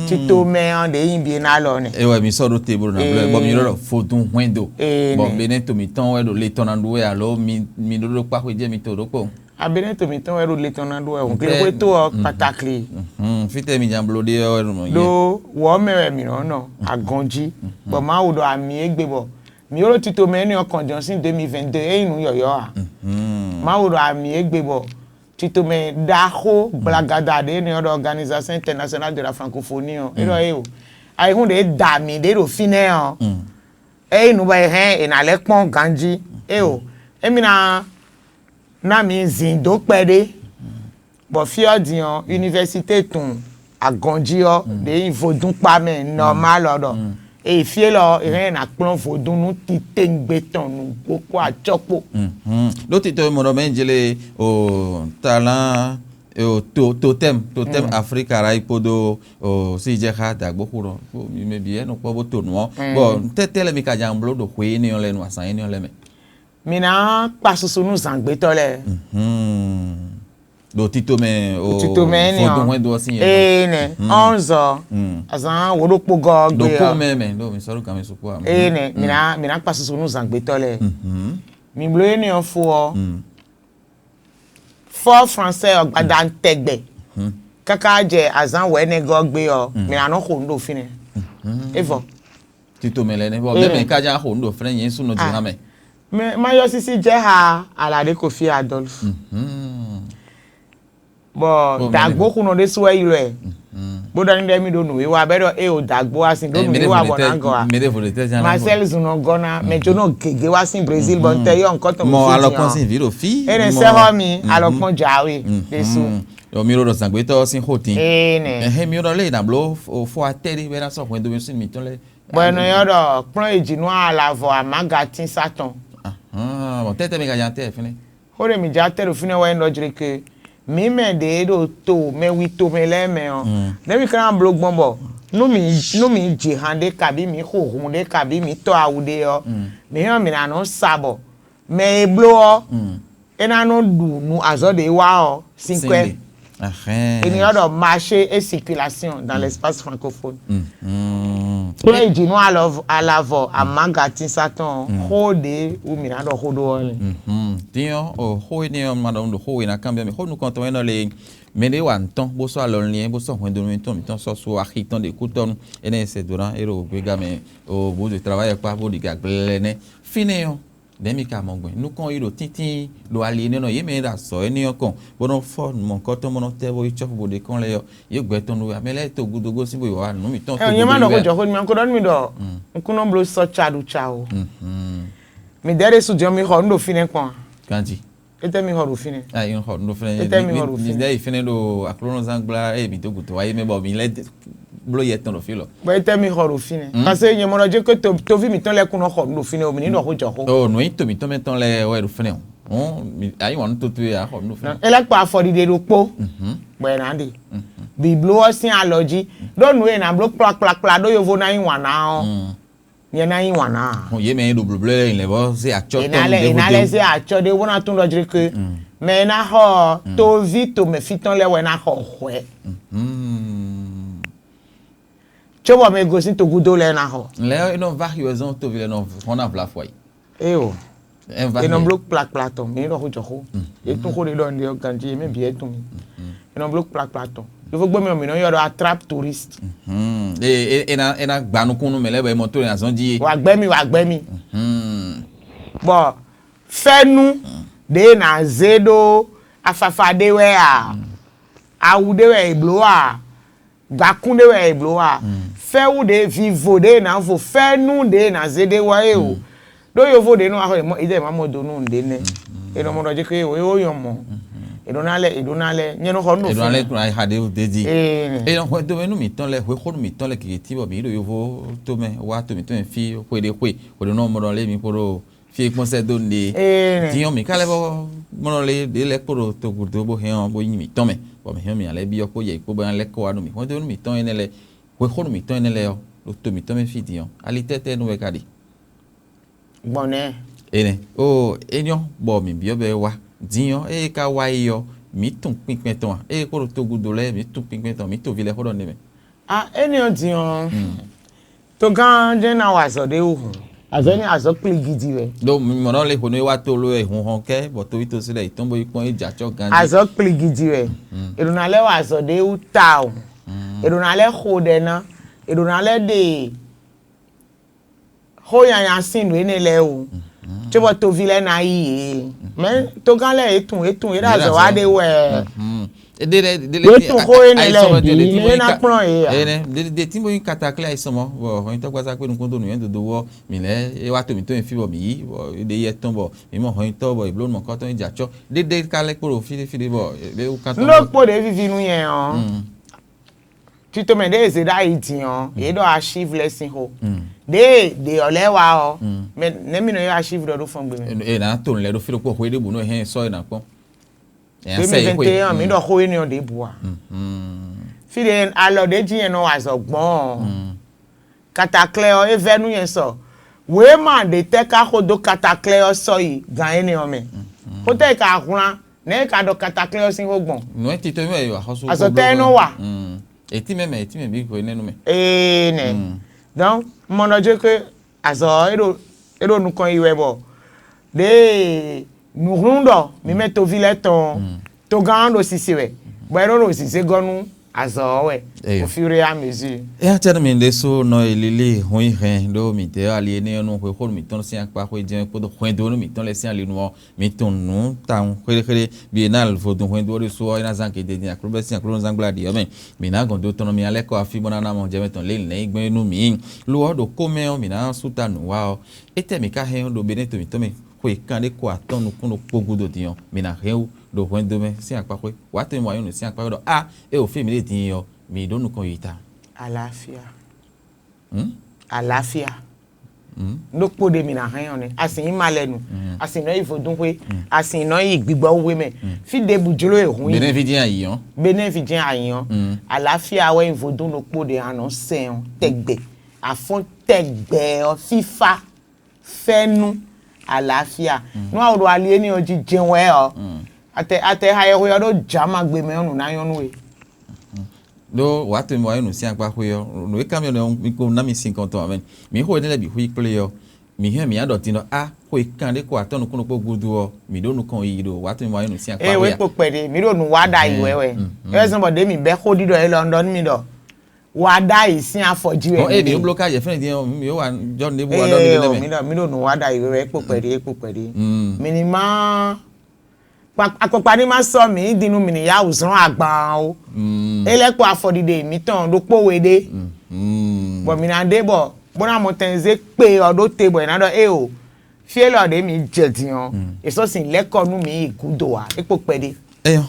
Tito mɛ ɔ́ ɖě nyi bienalɔ nɛ. É wɛ mi sɔ́ ɖó te bó ɖo ná blɔ́ ɛ bɔ mi ɖɔ vodún hwɛndo. Ee, bɔ nɛ. Benɛ to mǐtɔn wɛ ɖo le tɔn ná ɖu wɛ alo mi mi ɖó ɖó kpáxwé jɛ mi to ɖokpó. Abenɛ to mǐtɔn wɛ ɖo le tɔn ná ɖu wɛ o. Glexwé to ɔ́ kpatakli. Fítɛ́ mi nya bló ɖe ɔ́ wɛ ɖo nɔ yɛ. Ɖó wɔ mɛ wɛ mǐ nɔ nɔ agɔn jí, bɔ Mawu ɖɔ ami égbé bɔ mǐ ɖo tito mɛ énɛ́ ɔ́ kɔn jɔ́n sín deux mille vingt-deux é nyí nǔ yɔ̌yɔ́ a? Mawu ɖɔ ami égbé bɔ tito mɛ ɖaxó gblagada ɖě énɛ́ ɔ́ ɖɔ Organisation Internationale de la Francophonie ɔ́ é ɖɔ é o. Ayihún ɖě da mǐ ɖě ɖo fínɛ́ ɔ́, é nyí nǔ bɔ è hɛn è nǎ lɛ́ kpɔ́n ganjí é o. Émí ná ná mi zǐn dó kpɛɖé, bɔ fí ɔ́ din ɔ́, université tun agɔnjí ɔ́ ɖě nyí vodúnkpá mɛ normal ɔ́ ɖɔ èyí fí élɔ́ ɔ́, è hɛn ná kplɔ́n vodún nú titewungbe tɔn nǔgbó kpó acɔ́ kpó. Ɖó tito e mɔ ɖɔ mɛ jele o talán o to totem totem Afrika ra yi kpódó o sí jɛ xá dàgbóxu ɖɔ kpó mi mɛ bǐ ɛnɔ kpɔ bó to nǔ ɔ́. Bɔ tɛ́tɛ́ lɛ mi ka jan bló ɖo xwe énɛ́ ɔ́ lɛ nu azǎn énɛ́ ɔ́ lɛ mɛ? Mi ná kpa susu nú zǎngbétɔ́ lɛ́ɛ. Ɖo tito mɛ o Tito mɛ énɛ́ ɔ́. Vodún hwɛndo ɔ́ sín yɛ. Ee nɛ onze ɔ azǎn wǒ ɖokpó gɔ́ ɔ́ gbé ɖokpó ɔ́. Mɛ mɛ ɖo mi sɔ́ ɖo gan mi sukpó ame. Ee nɛ mi ná mi ná kpa susu nú zǎngbétɔ́ lɛ́ɛ. Mi bló énɛ́ ɔ́ fó ɔ́, fɔ français ɔ́ gbada tɛgbɛ káká jɛ azǎn wɛ̌nɛgɔ́ gbé ɔ́, mi ná nɔ xo nǔ ɖo fínɛ́. É vɔ. Tito mɛ lɛ nɛ bɔ mɛ mɛ ka ján xo nǔ ɖo flɛ́n nyɛ sún nɔ di hã mɛ. Mɛ mayɔsisi jɛ ha alade Kofi Adolphe. Bɔ dagbo xunɔ ɖé sɔ ɛ ylɔ ɛ. Bó ɖɔ ní ɖɔ émí ɖo nǔwiwa bɛ ɖɔ é o dagbo asin ɖo nǔwiwa bɔ ná gɔ a. Marcel zun nɔ gɔ na mɛ jónɔ gègé wá sín Brésil bɔ ntɛ yɔ nkɔ tɔn mɔ alɔkpɔn sín vi ɖo fi. Ene sɛ xɔ mi alɔkpɔn jawe ɖesu. Yɔ mi ɖo ɖɔ zàngbétɔ sín xó tin. Ee nɛ. Ɛhɛn mi ɖɔ lé na blo fo atɛ ɖé bɛ na sɔ hwɛndo mi sín mi tɔn lɛ. Bɔ ɛnɔ yɔ ɖɔ kplɔn yi dzi nú alavɔ amaga tín satɔn. Bɔn tɛtɛ mi ka nya tɛ fínɛ. Xó ɖé mǐ jɛ atɛ ɖo fínɛ́ wɛ nyí ɖɔ jlé ke mǐ mɛ ɖě ɖo to mɛ wi tomɛ lɛ́ɛ mɛ ɔ́, nɛ̌ mǐ ka ná bló gbɔn bɔ nú mǐ nú mǐ ji han ɖé kabí mǐ xo hun ɖé kabí mǐ tɔ awu ɖé ɔ́, mǐ hɛn mǐ ná nɔ sa bɔ mɛ e bló ɔ́, é ná nɔ ɖu nú azɔ̌ ɖě wa ɔ́ sín kwɛ́. Ahɛn. Ènìyàn ɖɔ marché et circulation dans l'espace francophone. Mhm. Kplɔ́n yi jǐ nú alavɔ amagatín satɔn xó ɖě wú mǐ ná ɖɔ xó ɖó ɔ́ lɛ́ɛ. Mhm. Din ɔ́, o xó énɛ́ ɔ́, ma ɖɔ un ɖo xó we ná kanbyɔ́ mi. Xó nukɔntɔn wɛ nɔ le mɛ ɖé wa ntɔ́n bó sɔ́ alɔ liɛ́n bó sɔ́ hwɛndo mǐtɔn mǐtɔn sɔ́ sú axi tɔn ɖě kútɔ́nu énɛ́ e sɛ dó ná é ɖo gbéga mɛ o bǔ de travayɛ kpá bó ɖiga gblɛlɛ nɛ́. Fínɛ́ ɔ́, nɛ̌ mi ka mɔ gbɛn? Nukɔn yi ɖo tíntín ɖo ali énɛ́ nɔ yě mɛ e ɖo azɔ̌ énɛ́ ɔ́ kɔn, bó nɔ fɔ mɔ̌hunkɔtɔn bó nɔ tɛ́ bó yi cɔ́fu bó ɖe kɔn lɛ́ɛ ɔ́, yě gbɛ tɔn ɖo amɛ lɛ́ɛ to gúdo gosín bó yi wǎ nǔ mǐtɔn. Ɛ nyɛ má ɖɔ xó jɔ xó mi kó ɖɔ nú mi ɖɔ un kún nɔ bló sɔ́ ca ɖu ca o. Mi dɛ́ ɖé su jɔ mi xɔ nú ɖo fínɛ́ kpɔn a? Ganji. Étɛ́ mi xɔ ɖo fínɛ́? Ayi, un xɔ nú ɖo fínɛ́. Étɛ́ mi xɔ ɖo fínɛ́? Mi dɛ́ yi fínɛ́ ɖo aklúnɔzán gbla eye mi dó gǔdo wá yé mɛ bɔ mi lɛ́ bló yɛ tɔn ɖo fí lɔ. Bɔ étɛ́ mi xɔ ɖo fínɛ́? Parce que nyɛ mɔ ɖɔ jɛ ko toví mǐtɔn lɛ́ɛ kún nɔ xɔ nú ɖo fínɛ́ o, mǐ ní ɖɔ xó jɔ xó. O nǔ nyi to mǐtɔn mɛ tɔn lɛ́ɛ wɛ ɖo fínɛ́ o. Hɔn mi ayi wɔn nú toto yɛ a xɔ nú ɖo fínɛ́. É lɛ́ kpa afɔ ɖiɖe ɖokpó. Bɔ è nǎ ɖe. Bǐbló ɔ́ sín alɔ jí. Ɖó nǔ e è nǎ bló kplakplakpla ɖó yovo ná yí wǎn ná ɔ́, nyɛ ná yí wǎn ná. Hɔn yě mɛ e ɖo blǒbló lɛ́ɛ lɛ̌ vɔ zé acɔ tɔn. È ná lɛ́ è ná lɛ́ zé acɔ ɖé bó ná tún ɖɔ jlé ké. Mɛ e ná xɔ toví tomɛfítɔn lɛ́ɛ wɛ ná xɔ hwɛ. Cóbɔ mɛ e gosín togúdo lɛ́ɛ ná xɔ. Lɛ́ é nɔ va xi wɛ zɔn toví lɛ́ɛ nɔ hɔn ná vla fɔ yi. Eo. È nɔ bló kplakpla tɔn, mǐ ɖɔ xó jɔ xó. È tún xó ɖé ɖɔ nɖe ɔ́ ganjí, è mɛ bǐ è tún mì. È nɔ bló kplakpla tɔn. Yovo gbé mɛ ɔ́, mǐ nɔ ylɔ́ ɖɔ atrap touriste. È nǎ gba nukúnnú mɛ lɛ́ɛ bɔ è mɔ tó nyi azɔn jí é. Wà gbɛ́ mi, wà gbɛ́ mi. Bɔ fɛ́nú ɖě è nǎ zé ɖó afafa ɖé wɛ a, awu ɖé wɛ è blǒ a, gakún ɖé wɛ è blǒ a, fɛ́wú ɖě vivo ɖě è nǎ vo, fɛ́nú ɖě è nǎ zé ɖé wá é o. Ɖó yovo ɖě nɔ axɔ ìdá ìmá mɔ do nú nǔɖé nɛ́. È nɔ mɔ ɖɔ jí xé o, é ó nyɔ mɔ. È ɖó ná lɛ, è ɖó ná lɛ, nyɛ nɔ xɔ nú È ɖó ná lɛ ɖo ayixa ɖé ɖé jí. Ee. É nɔ xwɛ dó mɛ nú mǐtɔn lɛ́ɛ, hwexó nú mǐtɔn lɛ́ɛ kìkì tí bɔ mǐ ɖo yovo tó mɛ wá to mǐtɔn mɛ fí xwé ɖé xwé, hwɛ ɖó nɔ mɔ ɖɔ lé mi kpo ɖo fí e kpɔ́n sɛ́ dó nɖe. Din ɔ́, mǐ ka lɛ́ vɔ mlɔ́ lé ɖě lɛ́ɛ kpo ɖo togun dó bó hɛn ɔ́ bó nyí mǐtɔn mɛ, bɔ mǐ hɛn mǐ lɛ́ byɔ́ kpó yɛ kpó bó ná lɛ́ kɔ wá nú mǐ. Xwédó nú mǐtɔn énɛ́ lɛ́ɛ, xwexó nú mǐtɔn énɛ́ lɛ́ɛ ɔ́, ɖo to mǐtɔn mɛ fí din ɔ́, ali tɛ́tɛ́ nú wɛ ka ɖe? Gbɔn nɛ́. Énɛ́ ó é nyɔ́ bɔ mǐ byɔ́ bɔ é wá. Din ɔ́, ée é ka wá yi ɔ́, mǐ tunwun kpinkpɛn tɔn a? Ée é kpo ɖo togun dó lɛ́ɛ, mǐ tunwun kpinkpɛn tɔn, mǐ toví lɛ́ɛ xó ɖɔ nɛ́ mɛ. A énɛ́ ɔ́ din ɔ́, togán jɛ́n ná wa azɔ̌ ɖé wú hǔn. Azɔ̌ énɛ́ azɔ̌ kpligi jí wɛ. Ɖó mɔ̌ nɔ lé xwenu e wá to ló wɛ hun hɔn kɛ bɔ toví tosí lɛ yětɔn bó yi kpɔ́n é jɛ acɔ́ ganjí. Azɔ̌ kpligi jí wɛ. È ɖǒ ná lɛ́ wa azɔ̌ ɖé wú tawun. È ɖǒ ná lɛ́ xo ɖɛ ná. È ɖǒ ná lɛ́ ɖe xó nyanya sín nǔ énɛ́ lɛ́ɛ o. Cóbɔ toví lɛ́ɛ ná yí yě. Mɛ togán lɛ́ɛ yě tunwun yě tunwun yě ɖo azɔ̌ wa ɖé wɛ. Ɖe ɖe ɖe Wé tún xó énɛ́ lɛ́ɛ bǐ, mɛ é ná kplɔ́n yě ǎ. Ene ɖe ɖe tí mo yín kata klé ayisɔn mɔ bɔ hɔn tɔgbaza kpé nukún do nuyɛn dodo wɔ mi lɛ e wa to mi to mi fi bɔ mi yi bɔ ɖe yɛ tɔn bɔ mi mɔ hɔn tɔ bɔ eblo mɔ kɔtɔn yi dza tsɔ ɖe ɖe ka lɛ kpó ɖo fi ɖe fi ɖe bɔ ɖe wo kan tɔn. Nɖó kpó ɖě vivi nú nyɛ ɔ́, titomɛ ɖě e zě ɖ'ayǐ din ɔ́, yě ɖɔ archive lɛ́ɛ sín xó. Ɖě e ɖě ɔ́ lɛ́ɛ wá ɔ́, mɛ nɛ̌ mi nɔ ylɔ́ archive ɖɔ ɖó fɔngbe mɛ? E na to nǔ lɛ ɖó fi ɖokpó xwé ɖěbǔ nú hɛn sɔ́ e na kpɔ́n. Deux mille vingt et un, mi ɖɔ xó énɛ́ ɔ́ ɖěbǔ ǎ. Fí ɖě alɔ ɖě jí nyɛ nɔ wa azɔ̌ gbɔn ɔ́, kataklɛ́ ɔ́, é vɛ́ nú nyɛ sɔ. Wěma ɖě tɛ́ ka xo dó kataklɛ́ ɔ́ sɔ́ yi gan énɛ́ ɔ́ mɛ? Xó tɛ́ e ka hwlán, nɛ̌ e ka ɖɔ kataklɛ́ ɔ́ sín xó gbɔn? Nǔ e tito mɛ yi axɔ́sú. Azɔ̌ tɛ́ é nɔ wa? Etí mɛ mɛ, etí mɛ bí hwe nɛ́ nú mɛ. Ee nɛ. Donc, un mɔ ɖɔ jó ké azɔ̌ ɔ́, é ɖo é ɖo nukɔn yi wɛ bɔ ɖěe nǔhlún ɖɔ mǐ mɛ toví lɛ́ɛ tɔn ɔ́, togán ɔ́ ɖo sise wɛ, bɔ é nɔ ɖo zǐzé gɔ́ nú azɔ̌ ɔ́ wɛ au fur et à mesure. Éyá tɛ́ nú mi ɖésú nɔ e lílí hun yi hɛn ɖó mǐdɛɛ ali énɛ́ ɔ́ nú xwexónu mǐtɔn sín akpá xwé jɛ́n kpódó hwɛndo nú mǐtɔn lɛ́ɛ sín ali nu ɔ́, mi tunwun nǔ tawun xwéɖéxwéɖé. Bienal vodún hwɛndo ɔ́ ɖésú ɔ́, é ná zán gěgé din aklúbɛ́ sín aklúnɔzángbla ɖi ɔ́ mɛ. Mǐ ná gɔn dó tɔn nɔ mi alɛ́ kɔ afí bó ná ná mɔ jɛ mɛ tɔn lě lɛ̌n yi gbɛn nú mǐ. Lo ɔ́, ɖo kó mɛ ɔ́, mǐ ná sú ta nǔ wa ɔ́. Étɛ́ mǐ ka hɛn ɔ́ ɖo Benín to mǐtɔn mɛ xwe kanɖé kɔ atɔ́ɔ́n nukún ɖokpó gúdo din ɔ́, mǐ ná hɛn wú ɖo hwɛndo mɛ sín akpá xwé. Wǎ to nyí wa nyɔ́ nǔ sín akpá xwé ɖɔ a é o fí mǐ ɖe din ɔ́, mǐ ɖó nukɔn yi ta. Alafia. Alafia. Ɖokpó ɖe mǐ ná hɛn ɔ́ nɛ́. A sì nyí malɛnu. A sì nɔ yi vodúnxwé. A sì nɔ yi gbigbɔwúwe mɛ. Fí ɖěbǔ jló e hun yi. Benɛ́ ví jɛ́n ayǐ ɔ́. Benɛ́ ví jɛ́n ayǐ ɔ́. Alafia wɛ nyí vodún ɖokpó ɖe a nɔ sɛn ɔ́ tɛgbɛ. Afɔ́n tɛgbɛ ɔ́ fífá. Fɛ́nú, alafia. Nú a ɖo ali énɛ́ ɔ́ jí jɛ́n wɛ ɔ́, Atɛ atɛ ha yɛ xwe ɔ́ ɖó jǎ ma gbe mɛ ɔ́ nǔ ná nyɔ́ nú we. Ɖó wǎ to mi wá nyí nǔ sín akpá xwé ɔ́, nǔ e ká mi ɔ́ mi ko ná mi sin kɔn tɔn amɛ. Mǐ xo énɛ́ lɛ́ɛ bǐ xwí kplé ɔ́, mǐ hɛn mǐ á ɖɔ din ɖɔ á xwe kan ɖé ko atɔ́ nukúnnú kpó gúdo ɔ́, mǐ ɖó nukɔn yiyi ɖo wǎ to mi wá nyí nǔ sín akpá Ee, xwé wé ɔ́. kpo kpɛɖé, mǐ ɖo nǔ wa ɖ'ayǐ wɛ wɛ. É wɛ zɔ́n bɔ ɖě mǐ bɛ́ xó ɖiɖɔ élɔ́ un ɖɔ nú mi ɖɔ wa ɖ'ayǐ sín afɔ jí wɛ. Ɔ ee mǐ mǐ ɖe. blo ká yɛ fɛnɛ din ɔ́, mǐ wa jɔ nɖé bu wa ɖɔ mi Ee, ɖe o, mɛ. mǐ ɖɔ mǐ ɖo nǔ wa ɖ'ayǐ wɛ wɛ, é kpo kpɛɖé, é kpo kpɛɖé. Mǐ ní má kpa- akpakpa ní má sɔ́ mǐ din nú mǐ ní yá wǔ zlɔ́n agban ɔ́ ó. É lɛ́ kpo afɔɖiɖe mǐtɔn ɖokpó we ɖé. Bɔ mǐ ná ɖe bɔ bó ná mɔ tɛn zé kpe ɔ́ ɖó te bɔ è nǎ ɖɔ éeǒ, fí élɔ́ ɖě mǐ jɛ din ɔ́, è sɔ́ sin lɛ́ kɔ nú mǐ yi gǔdo ǎ, é kpo kpɛɖé. Eyɔ,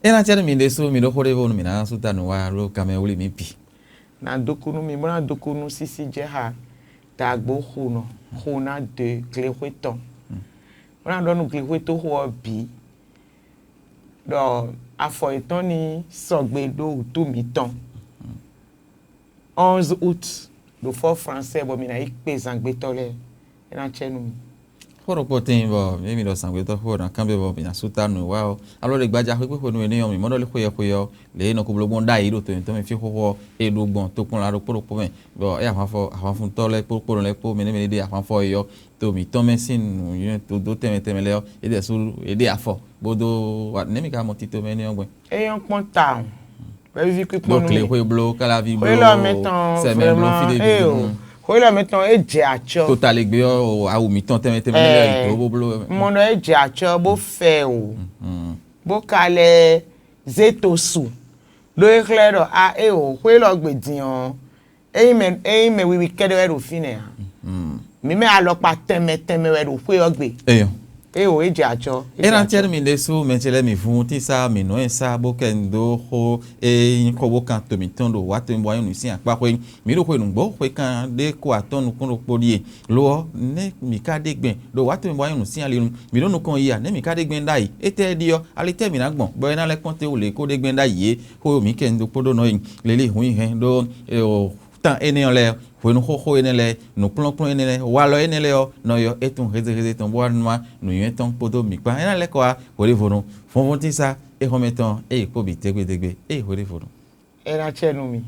é ná cɛ nú mi ɖésú mi ɖó xó ɖé bónú mi ná sú ta nǔ wá ɖó kanmɛ wlí mi bǐ. Ná dó kú nú mi bó ná dó kú nú sísí jɛ xá dagbo xunɔ xo ná de glexwé tɔn bó ná ɖɔ nú glexwé tó xo ɔ́ bǐ ɖɔ afɔ yětɔn ní sɔgbe ɖó wǔtu mǐtɔn. Onze août ɖo fɔ français bɔ mǐ ná yi kpe zǎngbétɔ́ lɛ́ɛ, é ná cɛ nú mi. Xó ɖokpó tíin bɔ mí mi ɖɔ zǎngbétɔ́ xó ná kán bɔ mǐ ná sú ta nǔ wá ɔ́, alo ɖe gbaja xwé xwé hwenu énɛ́ ɔ́, mǐ mɔ ɖɔ lé xweyɛ́ xweyɛ́ ɔ́, lě e nɔ ko bló gbɔn ɖ'ayǐ ɖo to mǐtɔn mɛ fí xóxó ɔ́, è ɖo gbɔn tokpɔnla ɖokpó ɖokpó mɛ, bɔ é ahwanfɔ ahwanfuntɔ́ lɛ́ɛ kpó kpónɔ lɛ́ɛ kpó mɛ ɖé mɛ ɖé ɖe ahwanfɔ é ɔ́, to mǐtɔn mɛ sín nǔnywɛ́ dodó tɛnmɛ tɛnmɛ lɛ́ɛ ɔ́, é ɖɛ̌ sú é ɖe afɔ bó dó wa nɛ̌ mǐ ka mɔ tito mɛ énɛ́ ɔ́ gbɛn? É nyɔ́ kpɔ́n tawun, bɔ é víví kpíkpɔ́n Bló nú kle mi. xwé bló káláví bló Xwélɔ́ mɛ tɔn sɛmɛ bló fí ɖé éyo, bí. Xwélɔ́ mɛ tɔn é jɛ atsɔ. Tota lě gbé ɔ́, awu mǐtɔn tɛnmɛ tɛnmɛ lɛ́ɛ yi dǒ bó bló. Mɔ ɖɔ é jɛ atsɔ bó fɛ o, bó ka lɛ zé to su ɖó é xlɛ́ ɖɔ a éyo, xwélɔ́ gbe din ɔ́, ényí mɛ ényí mɛ wiwi kɛ́ɖɛ́ wɛ ɖo fínɛ́ ǎ. Mǐ mɛ alɔkpa tɛnmɛ tɛnmɛ wɛ ɖo xwé ɔ́ gbe. Eyɔ. Éyo, é jɛ atsɔ. É ná cɛ́ nú mi ɖésú mɛ ce lɛ́ɛ mi vun tín sá mi nǔ e sá bó kɛ nu dó xó e nyí xó bó kan to mǐtɔn ɖo wǎ to mì bɔ nyí nǔ sín akpá xwé. Mǐ ɖo xwe nǔgbó xwe kan ɖé kó atɔ́ nukún ɖokpó ɖíe. Lo ɔ́, nɛ̌ mǐ ka ɖe gbɛn ɖo wǎ to mì bɔ nyí nǔ sín ali nu? Mǐ ɖo nukɔn yi a? Nɛ̌ mǐ ka ɖe gbɛn ɖ'ayǐ? Étɛ́ ɖi ɔ́, ali tɛ́ mǐ ná gbɔn bɔ é ná lɛ́ kpɔ́n te wú lě kó ɖe gbɛn ɖ'ayǐ é? Xó mǐ kɛ nu ɖokpó ɖó nɔ yi. Lělí hun yi hɛn ɖó tán énɛ́ ɔ́ lɛ́ɛ, hwenu xóxó énɛ́ lɛ́ɛ, nǔkplɔ́nkplɔ́n énɛ́ lɛ́ɛ, walɔ énɛ́ lɛ́ɛ ɔ́, nɔ ylɔ́ é tɔn hézéhézé tɔn bó wá nú ná nǔnywɛ́ tɔn kpódó mǐkpán. É ná lɛ́ kɔ wá hweɖěvonu, vɔnvɔntínsá, éhɔ́nmɛ tɔn, ée kpó bǐ dégbédégbé, ée hweɖěvonu. É ná cɛ nú mi.